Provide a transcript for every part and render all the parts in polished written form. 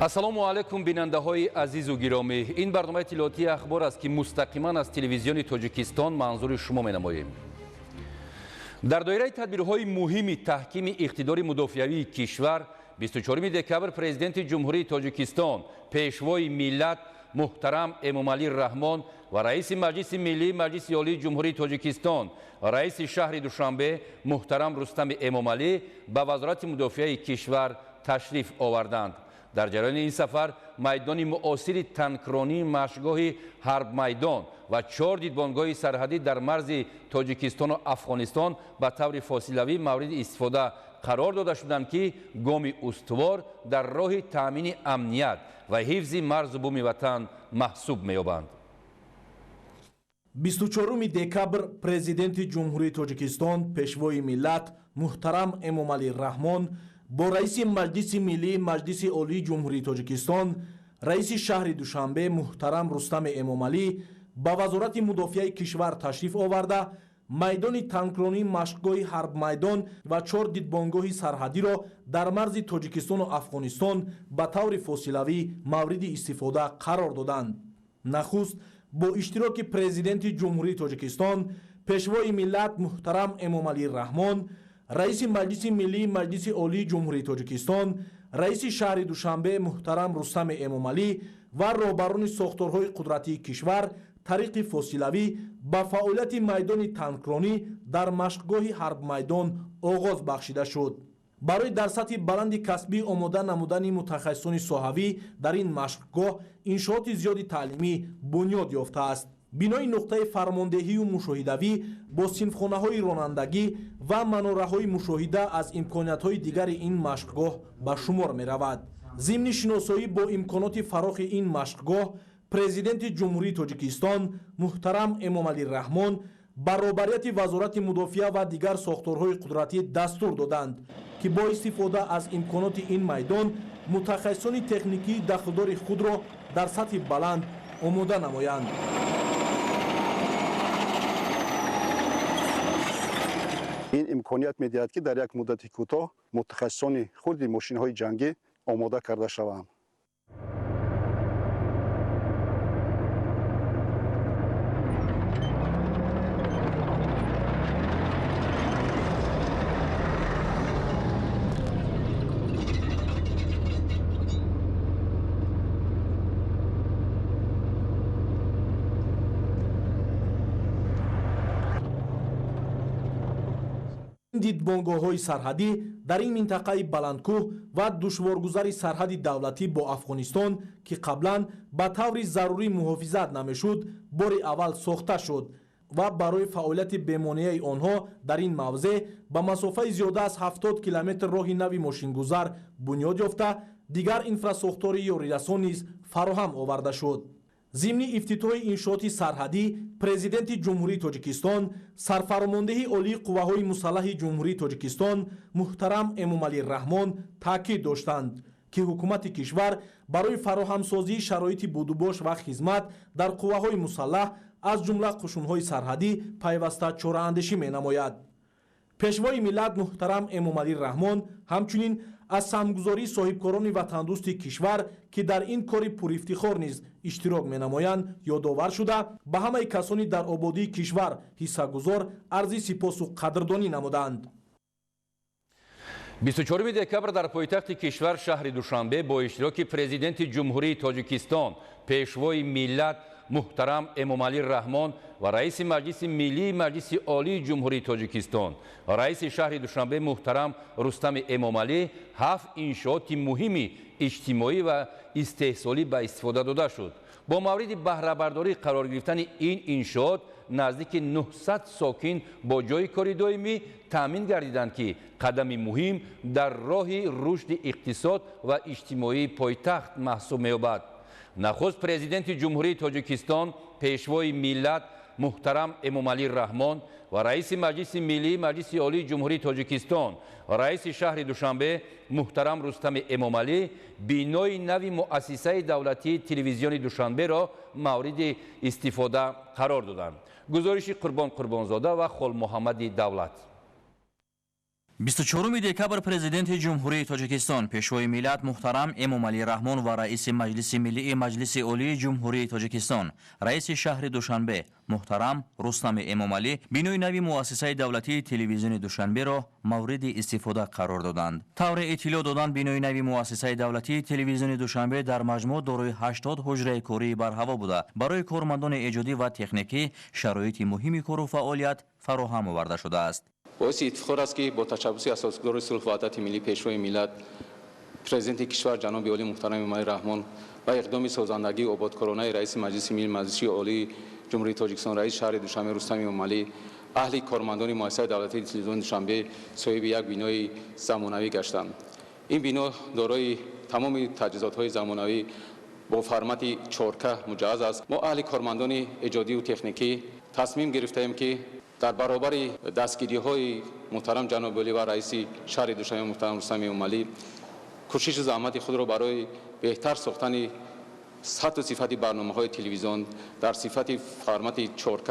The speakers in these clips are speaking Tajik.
Ассалому алайкум, бинандаҳои азизу гиромӣ. Ин барномаи иттилоотии Ахбор аст, ки мустақиман аз телевизиони Тоҷикистон манзури шумо менамоем. Дар доираи тадбирҳои муҳими таҳкими иқтидори мудофиавии кишвар, 24 декабр Президенти Ҷумҳурии Тоҷикистон, Пешвои миллат муҳтарам Эмомалӣ Раҳмон ва Раиси Маҷлиси Миллии Маҷлиси Олии Ҷумҳурии Тоҷикистон, Раиси шаҳри Душанбе муҳтарам Рустами Эмомалӣ ба Вазорати мудофиаи кишвар ташриф оварданд. Дар ҷараёни ин сафар майдони муосири танкронии машқгоҳи Ҳарбмайдон ва 4 дидбонгоҳи сарҳадӣ дар марзи Тоҷикистону Афғонистон ба таври фосилавӣ мавриди истифода қарор дода шуданд, ки гоми устувор дар роҳи таъмини амният ва ҳифзи марзу буми ватан маҳсуб меёбанд. 24 декабр Президенти Ҷумҳурии Тоҷикистон, Пешвои миллат муҳтарам Эмомалӣ Раҳмон бо Раиси Маҷлиси Миллии Маҷлиси Олии Ҷумҳурии Тоҷикистон, Раиси шаҳри Душанбе муҳтарам Рустами Эмомалӣ ба Вазорати мудофиаи кишвар ташриф оварда, майдони танкронии машқгоҳи Ҳарбмайдон ва 4 дидбонгоҳи сарҳадиро дар марзи Тоҷикистону Афғонистон ба таври фосилавӣ мавриди истифода қарор доданд. Нахуст бо иштироки Президенти Ҷумҳурии Тоҷикистон, Пешвои миллат муҳтарам Эмомалӣ Раҳмон, Раиси Маҷлиси Миллии Маҷлиси Олии Ҷумҳурии Тоҷикистон, Раиси шаҳри Душанбе муҳтарам Рустами Эмомалӣ ва роҳбарони сохторҳои қудратии кишвар тариқи фосилавӣ ба фаъолияти майдони танкронӣ дар машқгоҳи Ҳарбмайдон оғоз бахшида шуд. Барои дар сатҳи баланди касбӣ омода намудани мутахассисони соҳавӣ дар ин машқгоҳ иншооти зиёди таълимӣ бунёд ёфтааст. Бинои нуқтаи фармондеҳию мушоҳидавӣ бо синфхонаҳои ронандагӣ ва манораҳои мушоҳида аз имкониятҳои дигари ин машқгоҳ ба шумор меравад. Зимни шиносоӣ бо имконоти фарохи ин машқгоҳ, Президенти Ҷумҳурии Тоҷикистон муҳтарам Эмомалӣ Раҳмон ба роҳбарияти Вазорати мудофиа ва дигар сохторҳои қудратӣ дастур доданд, ки бо истифода аз имконоти ин майдон мутахассисони техникии дахлдори худро дар сатҳи баланд омода намоянд. Ин имконият медиҳад, ки дар як муддати кӯтоҳ мутахассисони хурди мошинҳои ҷангӣ омода карда шаванд. Дидбонгоҳҳои сарҳадӣ дар ин минтақаи баландкӯҳ ва душворгузари сарҳади давлатӣ бо Афғонистон, ки қаблан ба таври зарурӣ муҳофизат намешуд, бори аввал сохта шуд ва барои фаъолияти бемонеаи онҳо дар ин мавзеъ ба масофаи зиёда аз 70 километр роҳи нави мошингузар бунёд ёфта, дигар инфрасохтори ёрирасон низ фароҳам оварда шуд. Зимни ифтитоҳи иншооти сарҳадӣ Президенти Ҷумҳурии Тоҷикистон, Сарфармондеҳи Олии Қувваҳои Мусаллаҳи Ҷумҳурии Тоҷикистон муҳтарам Эмомалӣ Раҳмон таъкид доштанд, ки ҳукумати кишвар барои фароҳамсозии шароити будубош ва хизмат дар қувваҳои мусаллаҳ, аз ҷумла қушунҳои сарҳадӣ, пайваста чораандешӣ менамояд. Пешвои миллат муҳтарам Эмомалӣ Раҳмон ҳамчунин аз саҳмгузории соҳибкорони ватандӯсти кишвар, ки дар ин кори пурифтихор низ иштирок менамоянд, ёдовар шуда, ба ҳамаи касони дар ободии кишвар ҳиссагузор арзи сипосу қадрдонӣ намуданд. 24 декабр дар пойтахти кишвар шаҳри Душанбе бо иштироки Президенти Ҷумҳурии Тоҷикистон, Пешвои миллат муҳтарам Эмомалӣ Раҳмон ва Раиси Маҷлиси Миллии Маҷлиси Олии Ҷумҳурии Тоҷикистон, Раиси шаҳри Душанбе муҳтарам Рустами Эмомалӣ 7 иншооти муҳими иҷтимоӣ ва истеҳсолӣ ба истифода дода шуд. Бо мавриди баҳрабардорӣ қарор гирифтани ин иншоот наздики 900 сокин бо ҷойи кори доимӣ таъмин гардиданд, ки қадами муҳим дар роҳи рушди иқтисод ва иҷтимоии пойтахт маҳсуб меёбад. Нахуст Президенти Ҷумҳурии Тоҷикистон, Пешвои миллат муҳтарам Эмомалӣ Раҳмон ва Раиси Маҷлиси Миллии Маҷлиси Олии Ҷумҳурии Тоҷикистон, Раиси шаҳри Душанбе муҳтарам Рустами Эмомалӣ бинои нави муассисаи давлатии телевизиони Душанберо мавриди истифода қарор доданд. Гузориши Қурбон Қурбонзода ва Холмуҳаммади Давлат. 24 декабр Президенти Ҷумҳурии Тоҷикистон, Пешвои миллат муҳтарам Эмомалӣ Раҳмон ва Раиси Маҷлиси Миллии Маҷлиси Олии Ҷумҳурии Тоҷикистон, Раиси шаҳри Душанбе муҳтарам Рустами Эмомалӣ бинои нави муассисаи давлатии телевизиони Душанберо мавриди истифода қарор доданд. Тавре иттилоъ доданд, бинои нави муассисаи давлатии телевизиони Душанбе дар маҷмӯъ дорои 80 ҳуҷраи кории барҳаво буда, барои кормандони эҷодӣ ва техникӣ шароити муҳими кору фаъолият фароҳам оварда шудааст. Боиси ифтихор аст, ки бо ташаббуси асосгузори сулҳу ваҳдати миллӣ, Пешвои миллат, Президенти кишвар ҷаноби олӣ муҳтарам Эмомалӣ Раҳмон ва иқдоми созандагии ободкоронаи Раиси Маҷлиси Миллии Маҷлиси Олии Ҷумҳурии Тоҷикистон, Раиси шаҳри Душанбе Рустами Эмомалӣ, аҳли кормандони муассисаи давлатии телевизиони Душанбе соҳиби як бинои замонавӣ гаштанд. Ин бино дорои тамоми таҷҳизотҳои замонавӣ бо формати 4К муҷаҳҳаз аст. Мо аҳли кормандони эҷодию техникӣ тасмим гирифтаем, ки дар баробари дастгириҳои муҳтарам ҷаноби олӣ ва раиси шаҳри Душанбе муҳтарам Рустами Эмомалӣ кӯшишу заҳмати худро барои беҳтар сохтани сатҳу сифати барномаҳои телевизион дар сифати формати 4К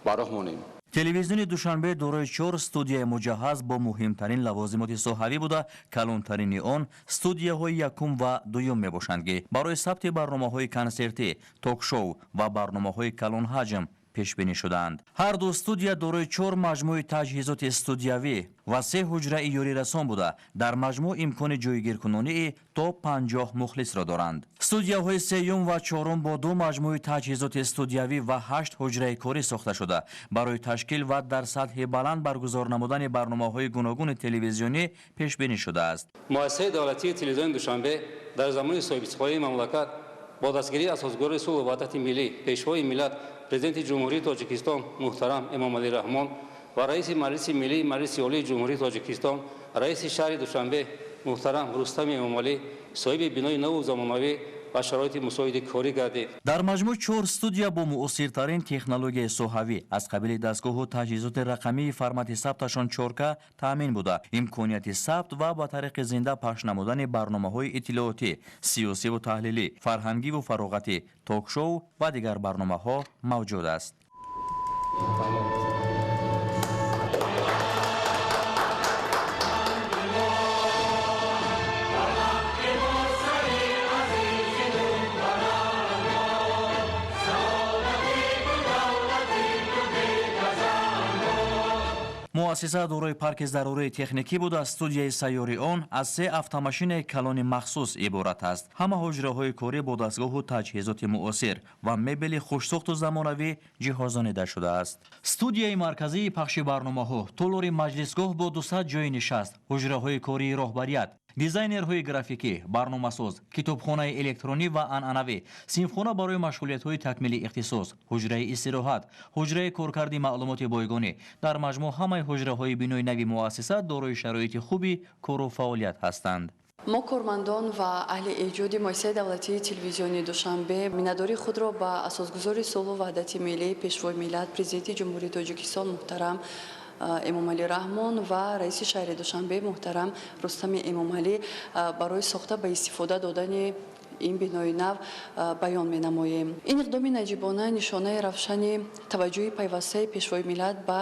ба роҳ монем. Телевизиони Душанбе дорои 4 студияи муҷаҳҳаз бо муҳимтарин лавозимоти соҳавӣ буда, калонтарини он студияҳои якум ва дуюм мебошанд, ки барои сабти барномаҳои консертӣ, ток-шоу ва барномаҳои калонҳаҷм пешбинӣ шудаанд. Ҳар ду студия дорои 4 маҷмӯи таҷҳизоти студиявӣ ва 3 ҳуҷраи ёрирасон буда, дар маҷмӯъ имкони ҷойгиркунонии то 50 мухлисро доранд. Студияҳои сеюм ва чорум бо 2 маҷмӯи таҷҳизоти студиявӣ ва 8 ҳуҷраи корӣ сохта шуда, барои ташкил ва дар сатҳи баланд баргузор намудани барномаҳои гуногуни телевизионӣ пешбинӣ шудааст. Муассисаи давлатии телевизиони Душанбе дар замони соҳибистиқлолии мамлакат бо дастгирии асосгузори сулҳу ваҳдати миллӣ, Пешвои миллат, Президенти Ҷумҳурии Тоҷикистон муҳтарам Эмомалӣ Раҳмон ва Раиси Маҷлиси Миллии Маҷлиси Олии Ҷумҳурии Тоҷикистон, Раиси шаҳри Душанбе муҳтарам Рустами Эмомалӣ соҳиби бинои наву замонавӣ ва шароити мусоиди корӣ гардид. Дар маҷмӯъ 4 студия бо муосиртарин технологияи соҳавӣ аз қабили дастгоҳу таҷҳизоти рақамии формати сабташон 4К таъмин буда, имконияти сабт ва ба тариқи зинда пахш намудани барномаҳои иттилоотӣ, сиёсиву таҳлилӣ, фарҳангиву фароғатӣ, ток-шоу ва дигар барномаҳо мавҷуд аст. Муассиса дорои парки зарурии техникӣ буда, студияи сайёри он аз 3 автомашинаи калони махсус иборат аст. Ҳама ҳуҷраҳои корӣ бо дастгоҳу таҷҳизоти муосир ва мебели хушсохту замонавӣ ҷиҳозонида шудааст. Студияи марказии пахши барномаҳо, толори маҷлисгоҳ бо 200 ҷойи нишаст, ҳуҷраҳои кории роҳбарият, дизайнерҳои графикӣ, барномасоз, китобхонаи электронӣ ва анъанавӣ, синфхона барои машғулиятҳои такмили ихтисос, ҳуҷраи истироҳат, ҳуҷраи коркарди маълумоти бойгонӣ. Дар маҷмӯъ ҳамаи ҳуҷраҳои бинои нави муассиса дорои шароити хуби кору фаъолият ҳастанд. Мо кормандон ва аҳли эҷоди муассисаи давлатии телевизиони Душанбе миннатдории худро ба асосгузори сулҳу ваҳдати миллӣ, Пешвои миллат, Президенти Ҷумҳурии Тоҷикистон муҳтарам Эмомалӣ Раҳмон ва раиси шаҳри Душанбе муҳтарам Рустами Эмомалӣ барои сохта ба истифода додани ин бинои нав баён менамоем. Ин иқдоми наҷибона нишонаи равшани таваҷҷӯҳи пайвастаи Пешвои миллат ба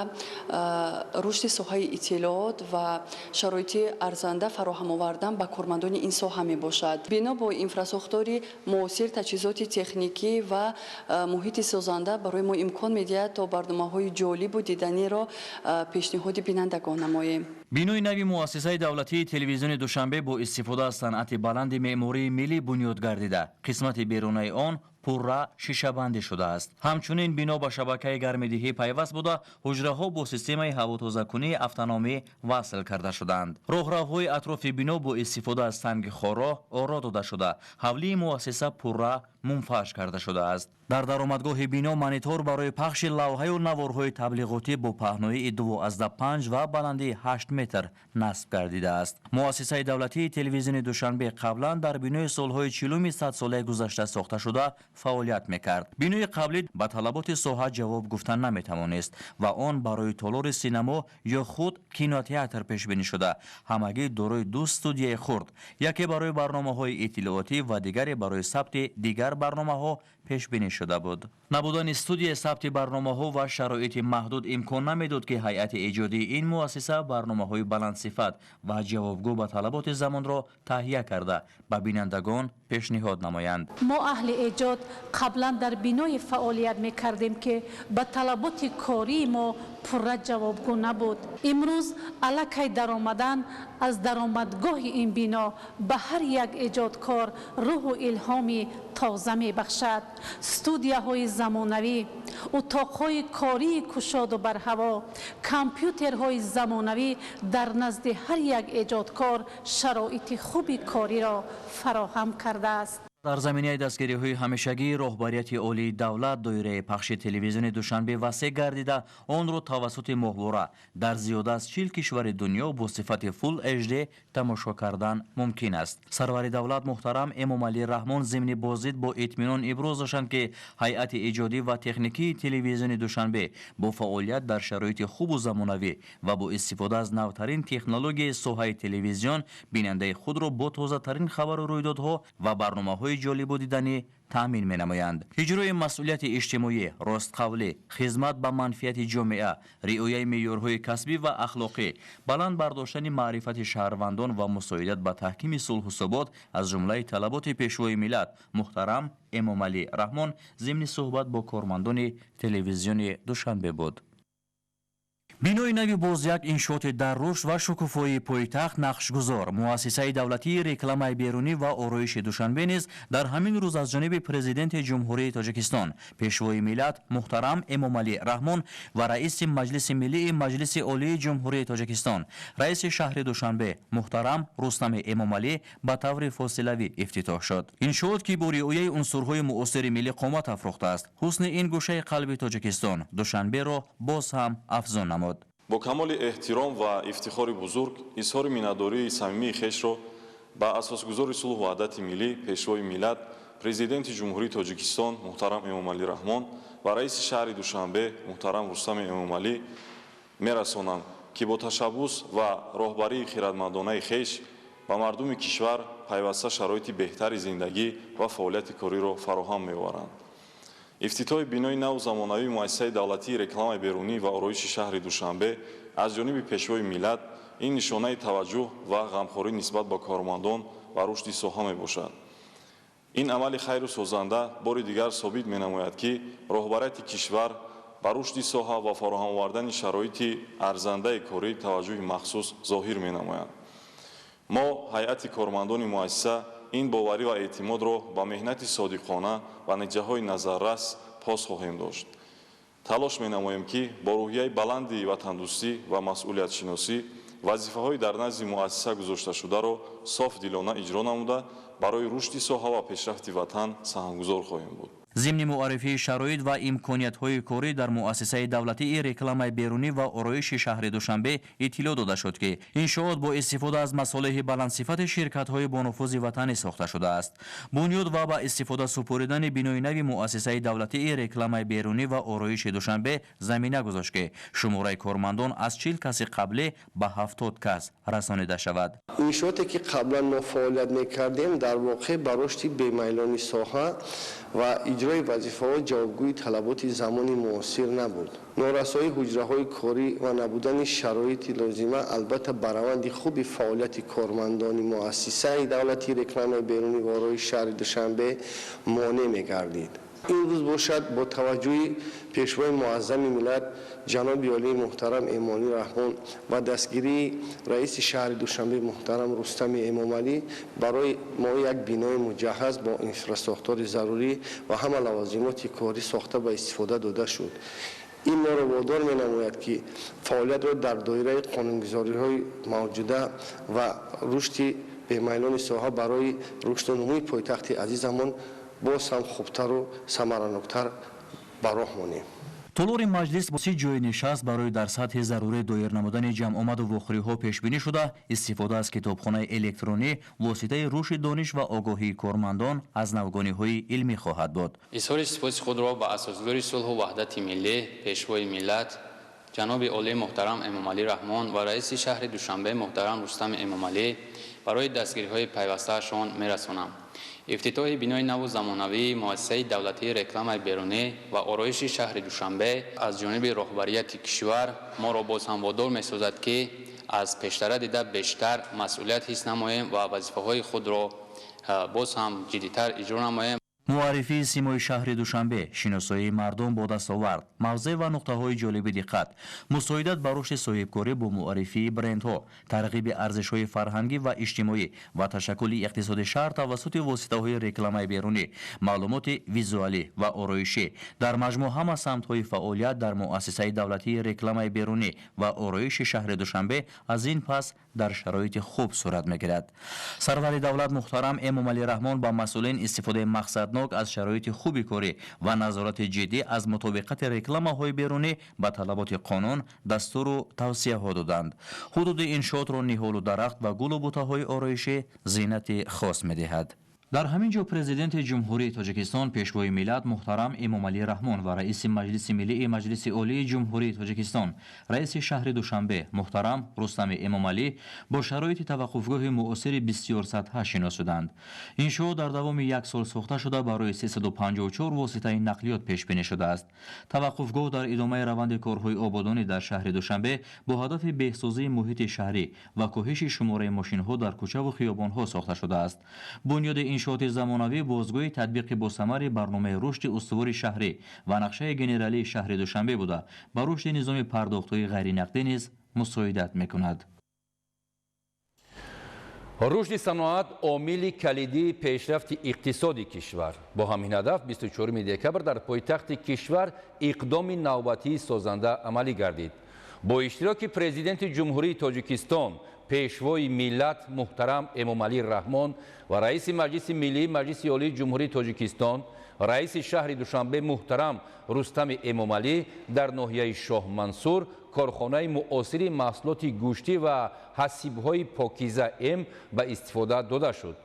рушди соҳаи иттилоот ва шароити арзанда фароҳам овардан ба кормандони ин соҳа мебошад. Бино бо инфрасохтори муосир, таҷҳизоти техникӣ ва муҳити созанда барои мо имкон медиҳад, то барномаҳои ҷолибу диданиро пешниҳоди бинандагон намоем. Бинои нави муассисаи давлатии телевизиони Душанбе бо истифода аз санъати баланди меъмории миллӣ бунёд гардида, қисмати берунаи он пурра шишабандӣ шудааст. Ҳамчунин бино ба шабакаи гармидиҳӣ пайваст буда, ҳуҷраҳо бо системаи ҳавотозакунии автономӣ васл карда шудаанд. Роҳравҳои атрофи бино бо истифода аз санги хорроҳ оро дода шуда, ҳавлии муассиса пурра мунфарш карда шудааст. Дар даромадгоҳи бино монитор барои пахши лавҳаю наворҳои таблиғотӣ бо паҳноии 2,5 ва баландии 8 метр насб гардидааст. Муассисаи давлатии телевизиони Душанбе қаблан дар бинои солҳои 40-уми садсолаи гузашта сохта шуда фаъолият мекард. Бинои қаблӣ ба талаботи соҳа ҷавоб гуфта наметавонист ва он барои толори синамо ё худ кинотеатр пешбинӣ шуда, ҳамагӣ дорои 2 студияи хурд, яке барои барномаҳои иттилоотӣ ва дигаре барои сабти дигар барномаҳо пешбинӣ шуд. шуда буд. Набудани студияи сабти барномаҳо ва шароити маҳдуд имкон намедод, ки ҳайати эҷодии ин муассиса барномаҳои баландсифат ва ҷавобгӯ ба талаботи замонро таҳия карда ба бинандагон пешниҳод намоянд. Мо, аҳли эҷод, қаблан дар биное фаъолият мекардем, ки ба талаботи кории мо пурра ҷавобгӯ набуд. Имрӯз аллакай даромадан аз даромадгоҳи ин бино ба ҳар як эҷодкор рӯҳу илҳоми тоза мебахшад. Студияҳои замонавӣ, утоқҳои кории кушоду барҳаво, компютерҳои замонавӣ дар назди ҳар як эҷодкор шароити хуби кориро фароҳам кардааст. Дар заминаи дастгириҳои ҳамешагии роҳбарияти олии давлат доираи пахши телевизиони Душанбе васеъ гардида, онро тавассути моҳвора дар зиёда аз 40 кишвари дунё бо сифати Full HD тамошо кардан мумкин аст. Сарвари давлат муҳтарам Эмомалӣ Раҳмон зимни боздид бо итминон иброз доштанд, ки ҳайати эҷодӣ ва техникии телевизиони Душанбе бо фаъолият дар шароити хубу замонавӣ ва бо истифода аз навтарин технологияи соҳаи телевизион бинандаи худро бо тозатарин хабару рӯйдодҳо ва барномаҳои ҷолибу диданӣ таъмин менамоянд. Иҷрои масъулияти иҷтимоӣ, ростқавлӣ, хизмат ба манфиати ҷомеа, риояи меъёрҳои касбӣ ва ахлоқӣ, баланд бардоштани маърифати шаҳрвандон ва мусоидат ба таҳкими сулҳу субот аз ҷумлаи талаботи Пешвои миллат муҳтарам Эмомалӣ Раҳмон зимни суҳбат бо кормандони телевизиони Душанбе буд. Бинои нави боз як иншооти дар рушд ва шукуфоии пойтахт нақшгузор, муассисаи давлатии рекламаи берунӣ ва ороиши Душанбе низ дар ҳамин рӯз аз ҷониби Президенти Ҷумҳурии Тоҷикистон, Пешвои миллат муҳтарам Эмомалӣ Раҳмон ва раиси Маҷлиси Миллии Маҷлиси Олии Ҷумҳурии Тоҷикистон, раиси шаҳри Душанбе муҳтарам Рустами Эмомалӣ ба таври фосилавӣ ифтитоҳ шуд. Иншоот, ки бо риояи унсурҳои муосири миллӣ қомат афрохтааст, ҳусни ин гӯшаи қалби Тоҷикистон, Душанберо боз ҳам афзун намуд. Бо камоли эҳтиром ва ифтихори бузург изҳори миннатдории самимии хешро ба асосгузори сулҳу ваҳдати миллӣ, Пешвои миллат, Президенти Ҷумҳурии Тоҷикистон муҳтарам Эмомалӣ Раҳмон ва раиси шаҳри Душанбе муҳтарам Рустами Эмомалӣ мерасонам, ки бо ташаббус ва роҳбарии хиратмандонаи хеш ба мардуми кишвар пайваста шароити беҳтари зиндагӣ ва фаъолияти кориро фароҳам меоваранд. Ифтитоҳи бинои наву замонавии муассисаи давлатии рекламаи берунӣ ва ороиши шаҳри Душанбе аз ҷониби Пешвои миллат ин нишонаи таваҷҷӯҳ ва ғамхорӣ нисбат ба кормандон ва рушди соҳа мебошад. Ин амали хайру созанда бори дигар собит менамояд, ки роҳбарияти кишвар ба рушди соҳа ва фароҳам овардани шароити арзандаи корӣ таваҷҷӯҳи махсус зоҳир менамояд. Мо, ҳайати кормандони муассиса, ин боварӣ ва эътимодро ба меҳнати содиқона ва натиҷаҳои назаррас пос хоҳем дошт. Талош менамоем, ки бо рӯҳияи баланди ватандӯстӣ ва масъулиятшиносӣ вазифаҳои дар назди муассиса гузошташударо софдилона иҷро намуда, барои рушди соҳа ва пешрафти ватан саҳмгузор хоҳем буд. Зимни муаррифии шароит ва имкониятҳои корӣ дар муассисаи давлатии рекламаи берунӣ ва ороиши шаҳри Душанбе иттилоъ дода шуд, ки иншоот бо истифода аз масолеҳи баландсифати ширкатҳои бонуфузи ватанӣ сохта шудааст. Бунёд ва ба истифода супоридани бинои нави муассисаи давлатии рекламаи берунӣ ва ороиши Душанбе замина гузошт, ки шумораи кормандон аз 40 каси қаблӣ ба 70 кас расонида шавад. Иншооте, ки қаблан мо фаъолият мекардем, дар воқеъ ба рушди бемайлони соҳа ва иҷрои вазифаҳо ҷавобгӯи талаботи замони муосир набуд. Норасоии ҳуҷраҳои корӣ ва набудани шароити лозима албатта ба раванди хуби фаъолияти кормандони муассисаи давлатии рекламаи берунӣ ва ороиши шаҳри Душанбе монеъ мегардид. Имрӯз бошад, бо таваҷҷӯҳи Пешвои муаззами миллат ҷаноби олии муҳтарам Эмомалӣ Раҳмон ва дастгирии раиси шаҳри Душанбе муҳтарам Рустами Эмомалӣ барои мо як бинои муҷаҳҳаз бо инфрасохтори зарурӣ ва ҳама лавозимоти корӣ сохта ба истифода дода шуд. Ин моро водор менамояд, ки фаъолиятро дар доираи қонунгузориҳои мавҷуда ва рушди бемайлони соҳа барои рушду нумӯи пойтахти азизамон боз ҳам хубтару самараноктар ба роҳ монем. Толори маҷлис бо 30 ҷойи нишаст барои дар сатҳи зарурӣ доир намудани ҷамъомаду вохӯриҳо пешбинӣ шуда, истифода аз китобхонаи электронӣ воситаи рушди дониш ва огоҳии кормандон аз навгониҳои илмӣ хоҳад буд. Изҳори сипоси худро ба асосгузори сулҳу ваҳдати миллӣ, Пешвои миллат ҷаноби олии муҳтарам Эмомалӣ Раҳмон ва раиси шаҳри Душанбе муҳтарам Рустами Эмомалӣ барои дастгириҳои пайвастаашон мерасонам. Ифтитоҳи бинои наву замонавии муассисаи давлатии рекламаи берунӣ ва ороиши шаҳри Душанбе аз ҷониби роҳбарияти кишвар моро боз ҳам водор месозад, ки аз пештара дида бештар масъулият ҳис намоем ва вазифаҳои худро боз ҳам ҷиддитар иҷро намоем. Муаррифии симои шаҳри Душанбе, шиносоии мардум бо дастовард, мавзеъ ва нуқтаҳои ҷолиби диққат, мусоидат ба рушди соҳибкорӣ бо муаррифии брендҳо, тарғиби арзишҳои фарҳангӣ ва иҷтимоӣ ва ташаккули иқтисоди шаҳр тавассути воситаҳои рекламаи берунӣ, маълумоти визуалӣ ва ороишӣ, дар маҷмӯъ ҳама самтҳои фаъолият дар муассисаи давлатии рекламаи берунӣ ва ороиши шаҳри Душанбе аз ин пас дар шароити хуб сурат мегирад. Сарвари давлат муҳтарам Эмомалӣ Раҳмон ба масъулин истифодаи мақсаднок аз шароити хуби корӣ ва назорати ҷиддӣ аз мутобиқати рекламаҳои берунӣ ба талаботи қонун дастуру тавсияҳо доданд. Ҳудуди иншоотро ниҳолу дарахт ва гулу бутаҳои ороишӣ зинати хос медиҳад. Дар ҳамин ҷо Президенти Ҷумҳурии Тоҷикистон, Пешвои миллат муҳтарам Эмомалӣ Раҳмон ва Раиси Маҷлиси Миллии Маҷлиси Олии Ҷумҳурии Тоҷикистон, Раиси шаҳри Душанбе муҳтарам Рустами Эмомалӣ бо шароити таваққуфгоҳи муосири бисёрсатҳа шинос шуданд. Иншоот дар давоми як сол сохта шуда барои 354 воситаи нақлиёт пешбинӣ шудааст. Таваққуфгоҳ дар идомаи раванди корҳои ободонӣ дар шаҳри Душанбе бо ҳадафи беҳсозии муҳити шаҳрӣ ва коҳиши шумораи мошинҳо дар кӯчаву хиёбонҳо сохта шудааст. Бунёди иншооти замонавӣ бозгӯи татбиқи босамари барномаи рушди устувори шаҳрӣ ва нақшаи генералии шаҳри Душанбе буда, ба рушди низоми пардохтҳои ғайринақдӣ низ мусоидат мекунад. Рушди саноат омили калидии пешрафти иқтисоди кишвар. Бо ҳамин ҳадаф 24 декабр дар пойтахти кишвар иқдоми навбатии созанда амалӣ гардид. Бо иштироки Президенти Ҷумҳурии Тоҷикистон, Пешвои миллат муҳтарам Эмомалӣ Раҳмон ва Раиси Маҷлиси Миллии Маҷлиси Олии Ҷумҳурии Тоҷикистон, Раиси шаҳри Душанбе муҳтарам Рустами Эмомалӣ дар ноҳияи Шоҳмансур корхонаи муосири маҳсулоти гӯштӣ ва ҳасибҳои Покиза М ба истифода дода шуд.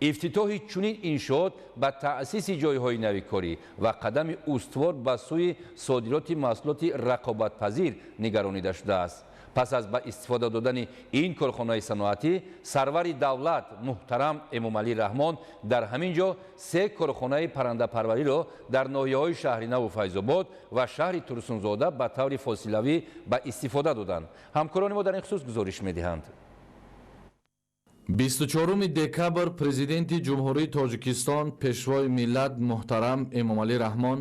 Ифтитоҳи чунин иншоот ба таъсиси ҷойҳои нави корӣ ва қадами устувор ба сӯи содироти маҳсулоти рақобатпазир нигаронида шудааст. Пас аз ба истифода додани ин корхонаи саноатӣ, сарвари давлат муҳтарам Эмомалӣ Раҳмон дар ҳамин ҷо се корхонаи паррандапарвариро дар ноҳияҳои Шаҳринаву Файзобод ва шаҳри Турсунзода ба таври фосилавӣ ба истифода доданд. Ҳамкорони мо дар ин хусус гузориш медиҳанд. 24 декабр Президенти Ҷумҳурии Тоҷикистон, Пешвои миллат муҳтарам Эмомалӣ Раҳмон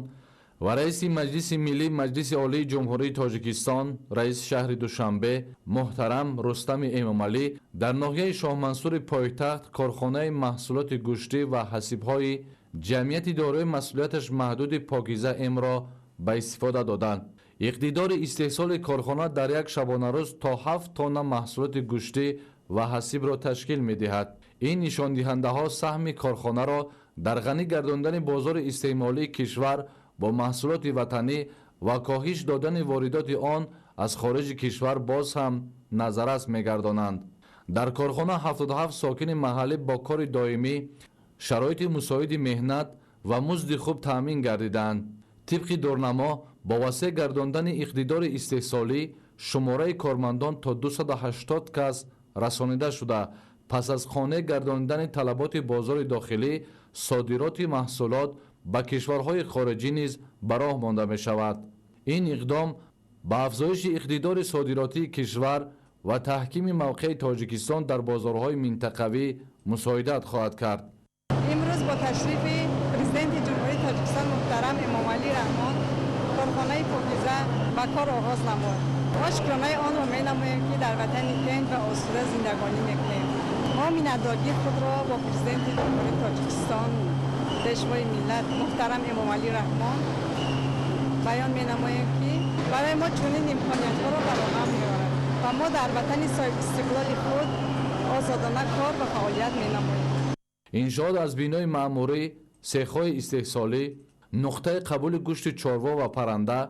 ва Раиси Маҷлиси Миллии Маҷлиси Олии Ҷумҳурии Тоҷикистон, Раиси шаҳри Душанбе муҳтарам Рустами Эмомалӣ дар ноҳияи Шоҳмансури пойтахт корхонаи маҳсулоти гӯштӣ ва ҳасибҳои ҷамъияти дорои масъулияташ маҳдуди Покиза М-ро ба истифода доданд. Иқтидори истеҳсоли корхона дар як шабонарӯз то 7 тонна маҳсулоти гӯштӣ ва ҳасибро ташкил медиҳад. Ин нишондиҳандаҳо саҳми корхонаро дар ғанӣ гардондани бозори истеъмолии кишвар бо маҳсулоти ватанӣ ва коҳиш додани воридоти он аз хориҷи кишвар боз ҳам назаррас мегардонанд. Дар корхона 77 сокини маҳаллӣ бо кори доимӣ, шароити мусоиди меҳнат ва музди хуб таъмин гардиданд. Тибқи дурнамо, бо васеъ гардондани иқтидори истеҳсолӣ шумораи кормандон то 280 кас расонида шуда, пас аз қонеъ гардондани талаботи бозори дохилӣ содироти маҳсулот ба кишварҳои хориҷӣ низ ба роҳ монда мешавад. Ин иқдом ба афзоиши иқтидори содиротии кишвар ва таҳкими мавқеи Тоҷикистон дар бозорҳои минтақавӣ мусоидат хоҳад кард. Имрӯз бо ташрифи Президенти Ҷумҳурии Тоҷикистон муҳтарам Эмомалӣ Раҳмон корхонаи Покиза ба кор оғоз намуд. Мо шукронаи онро менамоем, ки дар ватани тинҷ ва осуда зиндагонӣ мекунем. Мо миннатдории худро бо Президенти Ҷумҳурии Тоҷикистон, Пешвои миллат муҳтарам Эмомалӣ Раҳмон баён менамоем, ки барои мо чунин имкониятҳоро фароҳам меорад ва мо дар ватани соҳибистиқлоли худ озодона кор ва фаъолият менамоем. Иншоот аз бинои маъмурӣ, сехҳои истеҳсолӣ, нуқтаи қабули гӯшти чорво ва парранда,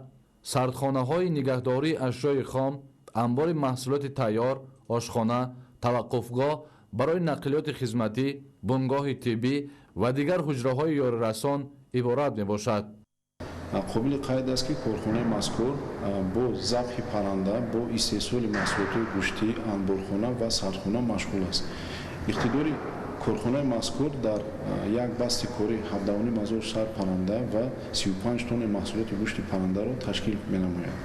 сардхонаҳои нигаҳдории ашёи хом, анбори маҳсулоти тайёр, ошхона, таваққуфгоҳ барои нақлиёти хизматӣ, бунгоҳи тиббӣ ва дигар ҳуҷраҳои ёрирасон иборат мебошад. Қобили қайд аст, ки корхонаи мазкур бо забҳи парранда, бо истеҳсоли маҳсулотҳои гӯштӣ, анборхона ва сардхона машғул аст. Иқтидори Корхонаи мазкур дар як басти корӣ 17,5 ҳазор сар парранда ва 35 тонна маҳсулоти гӯшти паррандаро ташкил менамояд.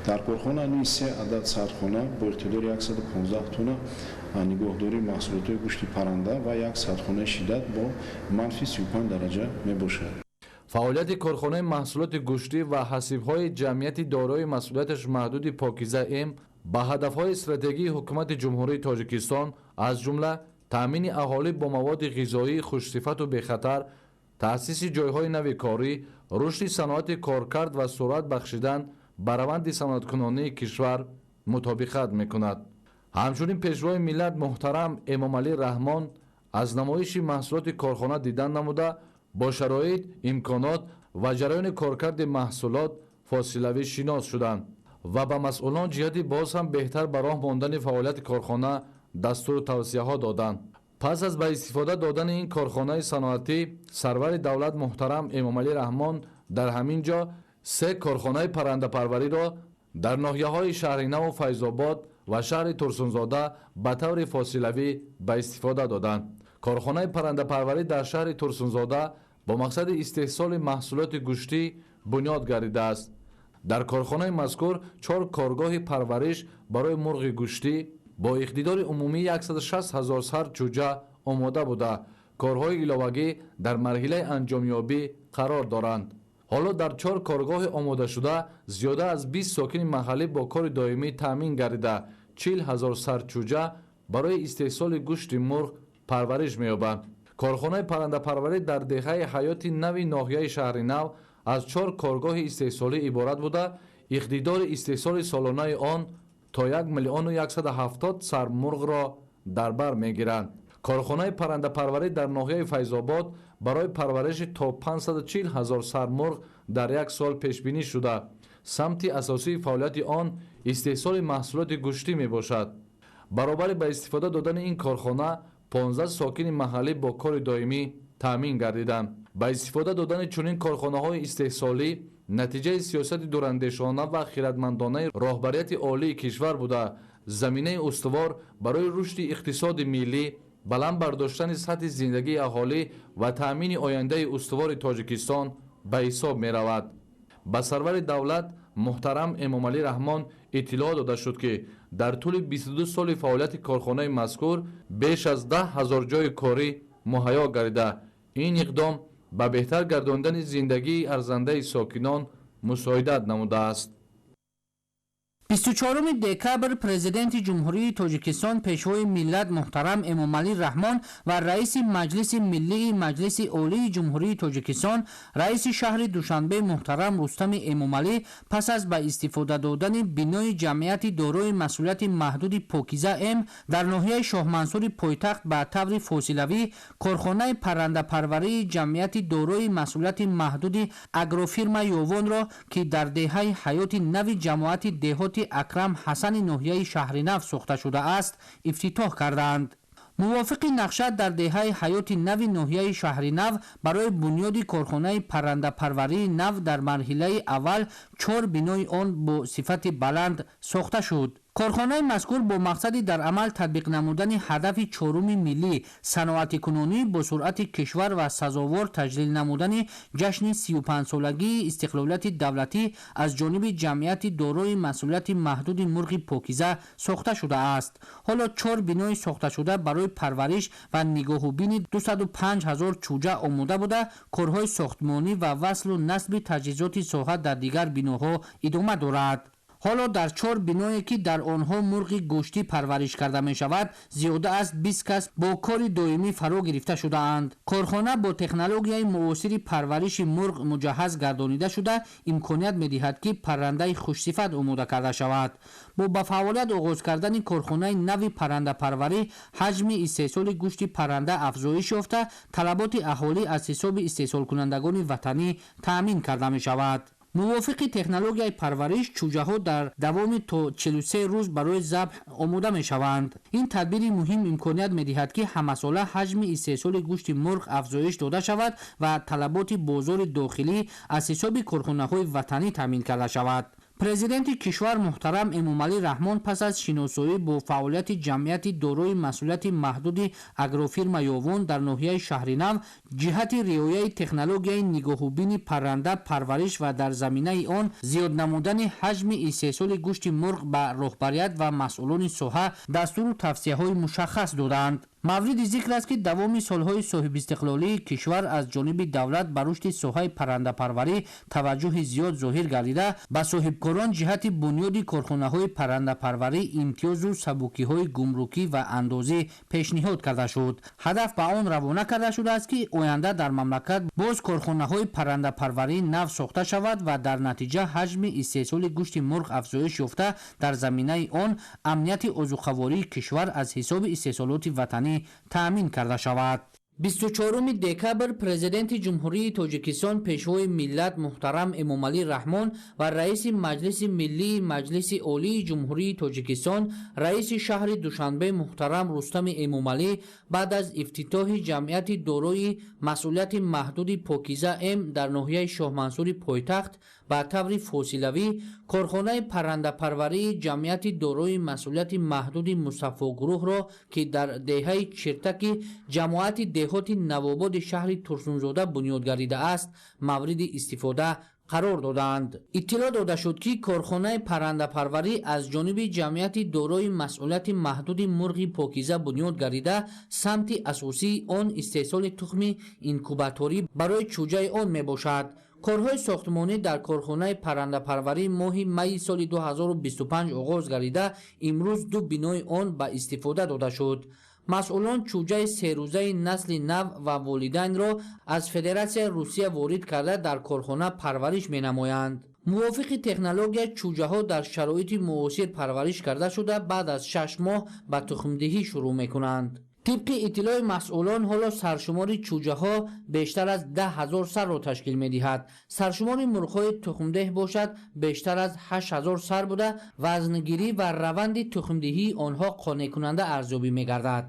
Дар корхона низ се адад сардхона бо иқтидори 115 тонна нигоҳдории маҳсулотҳои гӯшти парранда ва як сардхонаи шиддат бо манфи 35 дараҷа мебошад. Фаъолияти корхонаи маҳсулоти гӯштӣ ва ҳасибҳои ҷамъияти дорои масъулияташ маҳдуди Покиза М ба ҳадафҳои стратегии ҳукумати Ҷумҳурии Тоҷикистон, аз ҷумла таъмини аҳолӣ бо маводи ғизоии хушсифату бехатар, таъсиси ҷойҳои нави корӣ, рушди саноати коркард ва суръат бахшидан ба раванди саноаткунонии кишвар мутобиқат мекунад. Ҳамчунин Пешвои миллат муҳтарам Эмомалӣ Раҳмон аз намоиши маҳсулоти корхона дидан намуда, бо шароит, имконот ва ҷараёни коркарди маҳсулот фосилавӣ шинос шуданд ва ба масъулон ҷиҳати боз ҳам беҳтар ба роҳ мондани фаъолияти корхона дастуру тавсияҳо доданд. Пас аз ба истифода додани ин корхонаи саноатӣ, сарвари давлат муҳтарам Эмомалӣ Раҳмон дар ҳамин ҷо се корхонаи паррандапарвариро дар ноҳияҳои Шаҳринаву Файзобод ва шаҳри Турсунзода ба таври фосилавӣ ба истифода доданд. Корхонаи паррандапарварӣ дар шаҳри Турсунзода бо мақсади истеҳсоли маҳсулоти гӯштӣ бунёд гардидааст. Дар корхонаи мазкур 4 коргоҳи парвариш барои мурғи гӯштӣ бо иқтидори умумии 160 ҳазор сар чӯҷа омода буда, корҳои иловагӣ дар марҳилаи анҷомёбӣ қарор доранд. Ҳоло дар 4 коргоҳи омодашуда зиёда аз 20 сокини маҳаллӣ бо кори доимӣ таъмин гардида, 40 ҳазор сар чӯҷа барои истеҳсоли гӯшти мурғ парвариш меёбанд. Корхонаи паррандапарварӣ дар деҳаи Ҳаёти нави ноҳияи Шаҳринав аз 4 коргоҳи истеҳсолӣ иборат буда, иқтидори истеҳсоли солонаи он то 1 170 000 сар мурғро дар бар мегиранд. Корхонаи паррандапарварӣ дар ноҳияи Файзобод барои парвариши то 540 ҳазор сар мурғ дар як сол пешбинӣ шуда, самти асосии фаъолияти он истеҳсоли маҳсулоти гӯштӣ мебошад. Баробари ба истифода додани ин корхона 15 сокини маҳаллӣ бо кори доимӣ таъмин гардиданд. Ба истифода додани чунин корхонаҳои истеҳсолӣ натиҷаи сиёсати дурандешона ва хиратмандонаи роҳбарияти олии кишвар буда, заминаи устувор барои рушди иқтисоди миллӣ, баланд бардоштани сатҳи зиндагии аҳолӣ ва таъмини ояндаи устувори Тоҷикистон ба ҳисоб меравад. Ба сарвари давлат муҳтарам Эмомалӣ Раҳмон иттилоъ дода шуд, ки дар тӯли 22 соли фаъолияти корхонаи мазкур беш аз 10 ҳазор ҷойи корӣ муҳайё гардида, ин иқдом ба беҳтар гардондани зиндагии арзандаи сокинон мусоидат намудааст. 24 декабр Президенти Ҷумҳурии Тоҷикистон, Пешвои миллат муҳтарам Эмомалӣ Раҳмон ва Раиси Маҷлиси Миллии Маҷлиси Олии Ҷумҳурии Тоҷикистон, Раиси шаҳри Душанбе муҳтарам Рустами Эмомалӣ пас аз ба истифода додани бинои ҷамъияти дорои масъулияти маҳдуди Покиза М дар ноҳияи Шоҳмансури пойтахт ба таври фосилавӣ корхонаи паррандапарварии ҷамъияти дорои масъулияти маҳдуди Агрофирма Ёвонро, ки дар деҳаи Ҳаёти нави ҷамоати деҳоти Акрам Ҳасани ноҳияи Шаҳринав сохта шудааст, ифтитоҳ карданд. Мувофиқи нақша дар деҳаи Ҳаёти нави ноҳияи Шаҳринав барои бунёди корхонаи паррандапарварии нав дар марҳилаи аввал 4 бинои он бо сифати баланд сохта шуд. Корхонаи мазкур бо мақсади дар амал татбиқ намудани ҳадафи чоруми миллӣ, саноатикунонӣ бо суръати кишвар ва сазовор таҷлил намудани ҷашни 35-солагии истиқлолияти давлатӣ аз ҷониби ҷамъияти дорои масъулияти маҳдуди мурғи Покиза сохта шудааст. Ҳоло 4 бинои сохташуда барои парвариш ва нигоҳубини 205 ҳазор чӯҷа омода буда, корҳои сохтмонӣ ва васлу насби таҷҳизоти соҳа дар дигар биноҳо идома дорад. Ҳоло дар 4 биное, ки дар онҳо мурғи гӯштӣ парвариш карда мешавад, зиёда аз 20 кас бо кори доимӣ фаро гирифта шудаанд. Корхона бо технологияи муосири парвариши мурғ муҷаҳҳаз гардонида шуда, имконият медиҳад, ки паррандаи хушсифат омода карда шавад. Бо ба фаъолият оғоз кардани корхонаи нави паррандапарварӣ ҳаҷми истеҳсоли гӯшти парранда афзоиш ёфта, талаботи аҳолӣ аз ҳисоби истеҳсолкунандагони ватанӣ таъмин карда мешавад. Мувофиқи технологияи парвариш чӯҷаҳо дар давоми то 43 рӯз барои забҳ омода мешаванд. Ин тадбири муҳим имконият медиҳад, ки ҳамасола ҳаҷми истеҳсоли гӯшти мурғ афзоиш дода шавад ва талаботи бозори дохилӣ аз ҳисоби корхонаҳои ватанӣ таъмин карда шавад. Президенти кишвар муҳтарам Эмомалӣ Раҳмон пас аз шиносоӣ бо фаъолияти ҷамъияти дорои масъулияти маҳдуди агрофирма Ёвон дар ноҳияи Шаҳринав ҷиҳати риояи технологияи нигоҳубини парранда, парвариш ва дар заминаи он зиёд намудани ҳаҷми истеҳсоли гӯшти мурғ ба роҳбарият ва масъулони соҳа дастуру тавсияҳои мушаххас доданд. Мавриди зикр аст, ки давоми солҳои соҳибистиқлолии кишвар аз ҷониби давлат ба рушди соҳаи паррандапарварӣ таваҷҷӯҳи зиёд зоҳир гардида, ба соҳибкорон ҷиҳати бунёди корхонаҳои паррандапарварӣ имтиёзу сабукиҳои гумрукӣ ва андозӣ пешниҳод карда шуд. Ҳадаф ба он равона карда шудааст, ки оянда дар мамлакат боз корхонаҳои паррандапарварӣ нав сохта шавад ва дар натиҷа ҳаҷми истеҳсоли гӯшти мурғ афзоиш ёфта, дар заминаи он амнияти озуқавории кишвар аз ҳисоби истеҳсолоти ватанӣ таъмин карда шавад. 24 декабр Президенти Ҷумҳурии Тоҷикистон, Пешвои миллат муҳтарам Эмомалӣ Раҳмон ва Раиси Маҷлиси Миллии Маҷлиси Олии Ҷумҳурии Тоҷикистон, Раиси шаҳри Душанбе муҳтарам Рустами Эмомалӣ баъд аз ифтитоҳи ҷамъияти дорои масъулияти маҳдуди Покиза М дар ноҳияи Шоҳмансури пойтахт ба таври фосилавӣ корхонаи паррандапарварии ҷамъияти дорои масъулияти маҳдуди Мустафогурӯҳро, ки дар деҳаи Чиртаки ҷамоати деҳоти Навободи шаҳри Турсунзода бунёд гардидааст, мавриди истифода қарор доданд. Иттилоъ дода шуд, ки корхонаи паррандапарварӣ аз ҷониби ҷамъияти дорои масъулияти маҳдуди мурғи Покиза бунёд гардида, самти асосии он истеҳсоли тухми инкубаторӣ барои чӯҷаи он мебошад. Корҳои сохтмонӣ дар корхонаи паррандапарварӣ моҳи майи соли 2025 оғоз гардида, имрӯз ду бинои он ба истифода дода шуд. Масъулон чӯҷаи серӯзаи насли нав ва волидайнро аз Федератсияи Русия ворид карда, дар корхона парвариш менамоянд. Мувофиқи технология чӯҷаҳо дар шароити муосир парвариш карда шуда, баъд аз 6 моҳ ба тухмдиҳӣ шурӯъ мекунанд. Тибқи иттилои масъулон, ҳоло саршумори чӯҷаҳо бештар аз 10 000 сарро ташкил медиҳад. Саршумори мурғҳои тухмдеҳ бошад бештар аз 8 000 сар буда, вазнгирӣ ва раванди тухмдиҳии онҳо қонеъкунанда арзёбӣ мегардад.